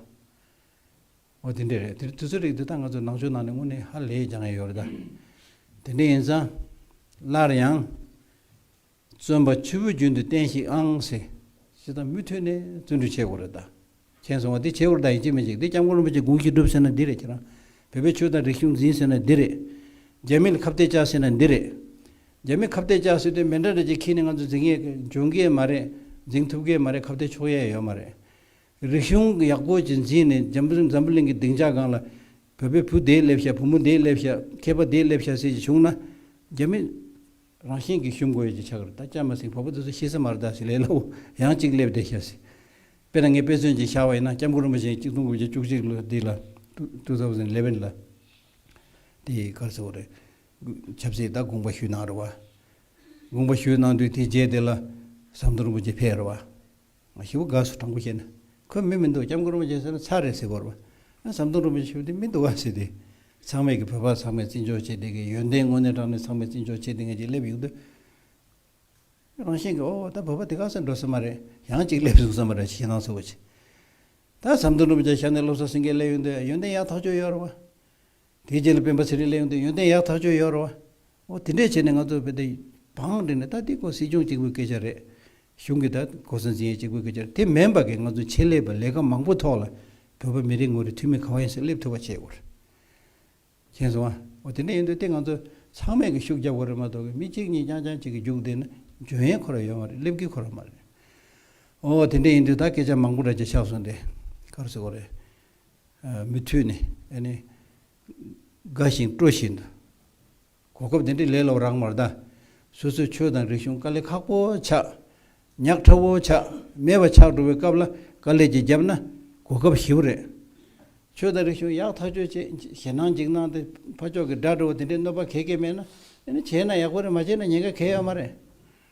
འོ་དེ་འདྲ་རེད། དེ་དུས་ཚོད་རིགས་དེ་དག་ང་ཚོ་ནང་ཆོས་ནང་ནས་དངོས་གནས་ཧ་ལས་སྦྱང་ཡ་ཡོད་རེད་ད། དེ་འདྲ་ཡིན་ཙང་། སླར་ཡང་། བརྩོན་པ་ཆུ་བོ་རྒྱུན་དུ་བསྟེན་ཞིག་ཨང་ཟེར། ཞེས་དང་མུ་མཐུད་ནས་བརྩོན་འགྲུས་བྱེད་དགོས་རེད་ད། མཁྱེན་སོང་བ། འདི་བྱེད་དགོས་རེད་ད། ཡིན་གཅིག་མིན་གཅིག་འདི་སྐྱབས་མགོན་རིན་པོ་ཆེ་དགོངས་གཞི་སྒྲུབ་ཟེར་ན་འདི་རེད། ཁྱེད་རང་བོད་པའི་ཆོས་དང་རིག་གཞུང་འཛིན་ཟེར་ན་འདི་རེད། རྒྱ་མི་ལ་ཁ་གཏད་བཅག་ཟེར་ན་འདི་རེད། རྒྱ་མི་ཁ་གཏད་བཅག་ཟེར་དུས་མེ་འདྲ་འདྲ་ཅིག་ཁྱེར་ནས་ང་ཚོ་འཛིང་ཡས་འཇོན་གི་མ་རེད། འཛིང་ཐུབ་གི་མ་རེད། ཁ་གཏད་ཆོག་ཡས་ཡོད་མ་རེད། རིག་གཞུང་ཡག་པོ་ཅིག་འཛིན་ནས་འཛམ་བུ་འཛམ་བུ་གླིང་གི་སྡིངས་ཆ་སྒང་ལ་བོད་པའི་བུ་དེ་སླེབས་ཤག་བུ་མོ་དེ་སླེབས་ཤག་མཁས་པ་དེ་སླེབས་ཤག་ཟེར་ཅིག་བྱུང་ན། རྒྱ་མི་རང་བཞིན་གྱིས་ཞུམ་དགོས་ཡ་ཅིག་ཆགས་ཀྱི་རེད། ད་ཅང་མ་ཟིན་བོད་པ་དེ་ཚོ་ཤི་ས་མ་རེད་ད་ཟེར་ལས་སླ་བོ་ཡང་གཅིག་སླེབས་བསྡད་ཤག་ཟེར། དཔེར་ན་ངས་དཔེ་མཚོན་ཅིག་བཞག་པ་ཡིན་ན་སྐྱབས་མགོན་རིན་པོ་ཆེ་གཅིག་སྟོང་དགུ་བརྒྱ་བཅུ་གཅིག་ལོ་འདི་ལ། two two thousand eleven ལ། དེ་ག་རེ་ཟེར་དགོས་རེད། ཆབ་སྲིད་ད་དགོངས་པ་ཞུས་གནང་རེད་བ། དགོངས་པ་ཞུས་གནང་དུས་དེ་རྗེས་དེ་ལ་ཟམ་གདོང་རིན་པོ་ཆེ་ཕེབས་རེད་བ། ཞེ་པོ་དགའ་སོང་། དྲང་པོ་བཤད་ན་ཁོས་མི་མི་འདུག་སྐྱབས་མགོན་རིན་པོ་ཆེ་ཟེར་ན་ཚར་རེད་ཟེར་དགོས་རེད་བ། ཨ་ཟམ་གདོང་རིན་པོ་ཆེ་ཞེ་པོ་དེ་མི་འདུག་བ་ཟེར་ཏེ། ཚང་མས་ཀྱི་བོད་པ་ཚང་མས་བརྩི་འཇོག་བྱེད་བསྡད་ཀྱི་ཡོན་ཏན་དངོས་གནས་དྲང་གནས་ཚང་མས་བརྩི་འཇོག་བྱེད་བསྡད་མཁན་ཅིག་སླེབས་ཡོང་དུས། རང་བཞིན་གྱིས་ཨོ་ད་བོད་པ་དེ་ག་ས་འགྲོ་ས་མ་རེད། ཡང་གཅིག་སླེབས་སོང་ས་མ་རེད་ཞེད་སྣང་ཚ་པོ་བྱེད། ད་ཟམ་གདོང་རིན་པོ་ཆེ་ཞལ་ནས་བློ་བཟང་སེང་གེ་སླེབས་ཡོང་དུས་ཡོན་ཏན་ཡག་ཐག་ཆོད་ཡོད་རེད་བ། དེའི་རྗེས་ལ་སྤེན་པ་ཚེ་རིང་སླེབས་ཡོང་དུས་ཡོན་ཏན་ཡག་ཐག་ཆོད་ཡོད་རེད་བ། འོ་དེ་འདྲས་བྱས་ནས་ང་ཚོ་བོད་དེ་བང་སྒྲིག་ནས་ད་འདི་ཁོ་སྲིད་སྐྱོང་གཅིག་པུའི་སྐད་ཆ་རེད། གཞུང་གི་ད་གོ་ས་འཛིན་ཡས་གཅིག་པུའི་སྐད་ཆ་རེད། དེ་མིན་པ་གི་ང་ཚོ་ཆེད་ལས་པ་ལས་ཀ་མང་པོ་ཐོག་ལ་བོད་པ་མི་རེ་ངོ་རེ་འཐུས་མི་ག་བ་ཡིན་ཟེར་སླེབས་ཐུབ་པ་བྱེད་དགོས་རེད། མཁྱེན་སོང་ཨ། འོ་དེ་འདྲ་ཡིན་དུས་དེ་ང་ཚོ་ཚང་མས་ཀྱི་ཤུགས་རྒྱབ་དགོས་རེད་མ་གཏོགས་ཀྱི་མི་གཅིག་གཉིས་རྐྱང་རྐྱང་གཅིག་གིས་རྒྱུགས་བསྡད་ན་འཇོན་ཡས་ཁོ་རང་ཡོད་མ་རེད། སླེབས་ཀྱི་ཁོ་རང་མ་རེད། ཨོ་དེ་འདྲ་ཡིན་དུས་ད་སྐད་ཆ་མང་པོ་འདྲ་ཅིག་ཆགས་སོང་སྟེ། ག་རེ་ཟེར་དགོས་རེད། མུ་མཐུད་ནས་ཨ་ནི་དགའ་བཞིན་སྤྲོ་བཞིན་དུ། གོ་སྐབས་དེ་འདྲའི་ལས་སླ་པོ་རག་མ་རེད་ད། སོ་སོའི་ཆོས་དང་རིག་གཞུང་དཀའ་ལས་ཁག་པོ་ཆགས། ཉག་ཕྲ་བོ་ཆགས། མེད་པ་ཆགས་འགྲོ་བའི་སྐབས་ལ་དཀའ་ལས་ཅིག་བརྒྱབ་ན་གོ་སྐབས་ཞེ་པོ་རེད། ཆོས་དང་རིག་གཞུང་ཡག་ཐག་ཆོད་བྱས། ཞེད་སྣང་འཇིགས་སྣང་དེ་ཕར་ཕྱོགས་ཀྱི་དགྲ་འདྲ་བོ་དེ་འདྲའི་གནོད་པ་གང་ཡང་མེད་ན། ཨ་ནི་བྱས་ན་ཡག་པོ་རེད། མ་བྱས་ན་ཉེན་ཁ་གང་ཡང་ཡོད་མ་རེད།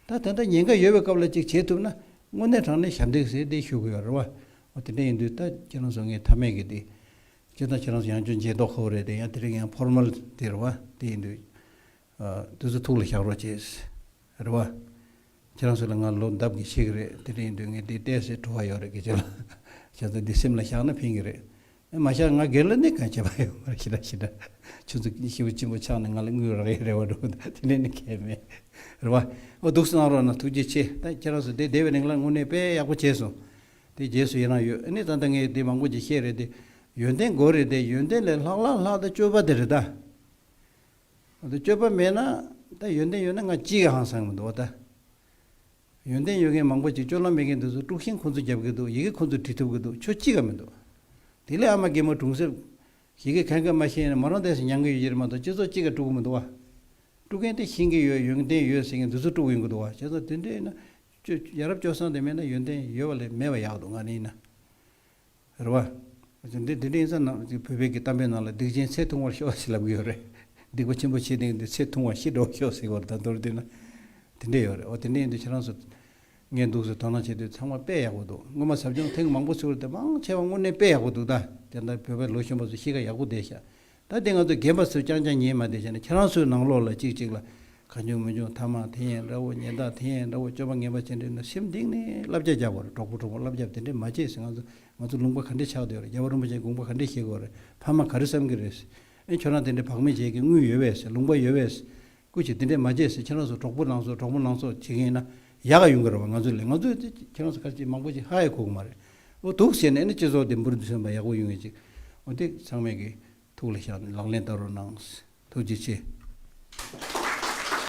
ད་དེ་འདྲ་ཉེན་ཁ་ཡོད་པའི་སྐབས་ལ་ཅིག་བྱེད་ཐུབ་ན། དངོས་གནས་དྲང་གནས་ཞབས་འདེགས་ཟེར་དེ་ཞུ་དགོས་ཡོད་རེད་བ། འོ་དེ་འདྲ་ཡིན་དུས་ད་ཁྱེད་རང་ཚོ་ངས་མཐའ་མེད་ཀྱི་དེ། སྤྱིར་བཏང་ཁྱེད་རང་ཚོ་ཡང་ཅུང་མཇལ་མདོག་ཁ་པོ་རེད་དེ། ཡང་དེ་རིང་ཡང་ཕོར་མལ་དེ་རེད་བ། དེ་ཡིན་དུས། ཨ། དེ་ཚོ་ཐུགས་ལ་བཞག་རོགས་བྱེད། རེད་བ། ཁྱེད་རང་ཚོ་ལ་ང་ལོ་འདབ་ཀྱི་ཤེས་ཀྱི་རེད། དེ་འདྲ་ཡིན་དུས་ངས་འདི་བལྟས་ཚེ་བྲོ་བ་ཡོད་རེད། སྐད་ཆ་ལ། ཁྱེད་ཚོ་འདི་སེམས་ལ་བཞག་ན་ཕན་གྱི་རེད། ཨེ་མ་བཞག་ང་སྒེར་ལ་ནི་གང་བྱས་པ་ཡོད་མ་རེད། ཞེ་དྲག་ཞེ་དྲག་ཁྱོད་ཚོ་ཞེ་པོ་ཅིག་ཆགས་ནས་ང་ལ་དངུལ་རག་ཡས་རེ་བ་འགྲོ། དེ་འདྲ་ནི་གང་ཡང་མེད། རེད་བ། ཨོ་འདུག་སེ་གནང་རོགས་གནང་། ཐུགས་རྗེ་ཆེ། ད་ཁྱེད་རང་ཚོ་འདི་བསྡད་པའི་རིང་ལ་དངོས་གནས་དཔེ་ཡག་པོ་བྱས་སོང་། དེ་རྗེས་སུ་ཡི་རང་ཡོད། ཨ་ནི་ད་ལྟ་ངས་འདི་མང་པོ་ཅིག་བཤད་རེད་དེ། ཡོན་ཏན་དགོས་རེད་དེ། ཡོན་ཏན་ལས་ལྷག་ལྷག་ལྷག་ད་སྤྱོད་པ་དེ་རེད་ད། ད་སྤྱོད་པ་མེད་ན། ད་ཡོན་ཏན་ཡོད་ན་ང་གཅིག་གི་ཧང་སང་མི་འདུག་བ་ད། ཡོན་ཏན་ཡོད་མཁན་མང་པོ་ཅིག་སྤྱོད་ལམ་མེད་མཁན་དེ་ཚོ་དཀྲུག་ཤིང་ཁོང་ཚོ་རྒྱབ་ཀྱི་འདུག། ཡི་གེ་ཁོང་ཚོ་འབྲི་ཐུབ་ཀྱི་འདུག། ཆོ་གཅིག་ག་མི་འདུག། དེ་ལས་ཨ་མ་རྒན་མོ་གྲོང་གསེབ། ཡི་གེ་གང་ག་མ་ཤེས་ན་མོ་རང་དེ་ཚོ་མྱང་གི་ཡོད་ཀྱི་རེད་མ་གཏོགས་སྤྱི་ཚོགས་གཅིག་ག་དཀྲུག་གི་མི་འདུག་བ། དཀྲུག་མཁན་དེ་ཤེས་ཀྱི་ཡོད། ཡོན་ཏན་ཡོད་ཟེར་མཁན་དེ་ཚོ་དཀྲུག་ཡོང་གི་འདུག་བ། བྱས་ཙང་དེ་འདྲ་ཡིན་ན། སྤྱོད། ཡ་རབས་སྤྱོད་བཟང་དེ་མེད་ན་ཡོན་ཏན་ཡོད་པ་ལས་མེད་པ་ཡག་འདུག། ང་ནི་ཡིན་ན། རེད་བ། འདི་འདི་འདྲ་ཡིན་ཙང་ནམ་བོད་པའི་གི་གཏམ་དཔེ་ནང་ལ་སྡིག་ཅན་ཚེ་ཐུང་བར་ཤོག་ཟེར་ལབ་ཀྱི་ཡོད་རེད། སྡིག་པ་ཆེན་པོ་བྱེད་མཁན་འདི་ཚེ་ཐུང་བ་ཤི་འགྲོ་ཤོག་ཟེར་གྱི་ཡོད་རེད། ད་མདོར་བསྡུས་ན། དེ་འདྲ་ཡོད་རེད། འོ་དེ་འདྲ་ཡིན་དུས་ཁྱེད་རང་ཚོ་ངས་འདུག་སེ་དོ་སྣང་བྱེད་དུས་ཚང་མ་དཔེ་ཡག་པོ་འདུག། སྔོན་མ་ཟབ་སྦྱོང་ཐེངས་མང་པོ་ཚུགས་རེད་དེ། མང་ཆེ་བ་དངོས་གནས་དཔེ་ཡག་པོ་འདུག། ད་དེ་འདྲ་བོད་པའི་ལོ་གཞོན་པ་ཚོ་གཤིས་ཀ་ཡག་པོ་བསྡད་ཤག། ད་དེ་ང་ཚོ་རྒན་པ་ཚོས་རྐྱང་རྐྱང་ཉན་མ་བསྡད་བྱས་ནས། ཁྱེད་རང་ཚོའི་ནང་ལོགས་ལ་གཅིག་གཅིག་ལ་གང་བྱུང་མང་བྱུང་ཐ་མག་འཐེན་ཡས་འདྲ་བོ། ཉེན་བརྡ་འཐེན་ཡས་འདྲ་བོ། སྤྱོད་པ་ངན་པ་བྱེད་འདྲ་ན་སེམས་གཏིང་ནས་བསླབ་བྱ་རྒྱག་དགོས་རེད། གྲོགས་པོ་གྲོགས་པོ་བསླབ་བྱ་དེ་འདྲས་མ་བྱེད་ཟེར། ང་ཚོ་ང་ཚོ་ལུང་པ་ག་འདྲས་ཆགས་བསྡད་ཡོད་རེད། རྒྱལ་བ་རིན་པོ་ཆེ་དགོངས་པ་ག་འདྲས་བཞེས་དགོས་རེད། ཕ་མ་ག་རེ་བསམ་གྱི་རེད། ཨེ་ཁྱོད་རང་དེ་འདྲས་བག་མེད་བྱེད་ཀྱི་དངུལ་ཡོད་པས་ཟེར། ལུང་པ་ཡོད་པས་ཟེར། སྐུ་མཁྱེན། དེ་འདྲས་མ་བྱེད་ཟེར། ཁྱེད་རང་ཚོ་གྲོགས་པོ་ལངས་སོ། གྲོགས་པོ་ལངས་སོ་བྱེད་མཁན་ཡིན་ན་ཡག་ག་ཡོང་གི་རེད་བ། ང་ཚོ་ལས། ང་ཚོས་དེ་ཁྱེད་རང་ཚོ་ག་རེ་བྱེད། མང་པོ་ཅིག་ཧ་ཡང་གོ་གི་མ་རེད། འོ་འདུག་ཟེར་ནས་ཨ་ནི་སྤྱི་ཚོགས་དེ་འབུར་དུ་ཐོན་པ་ཡག་པོ་ཡོང་ངེས་ཅིག། འོ་དེ་ཚང་མས་ཀྱི་ཐུགས་ལ་བཞག་ནས་ལག་ལེན་བསྟར་རོགས་གནང་། ཐུགས་རྗེ་ཆེ།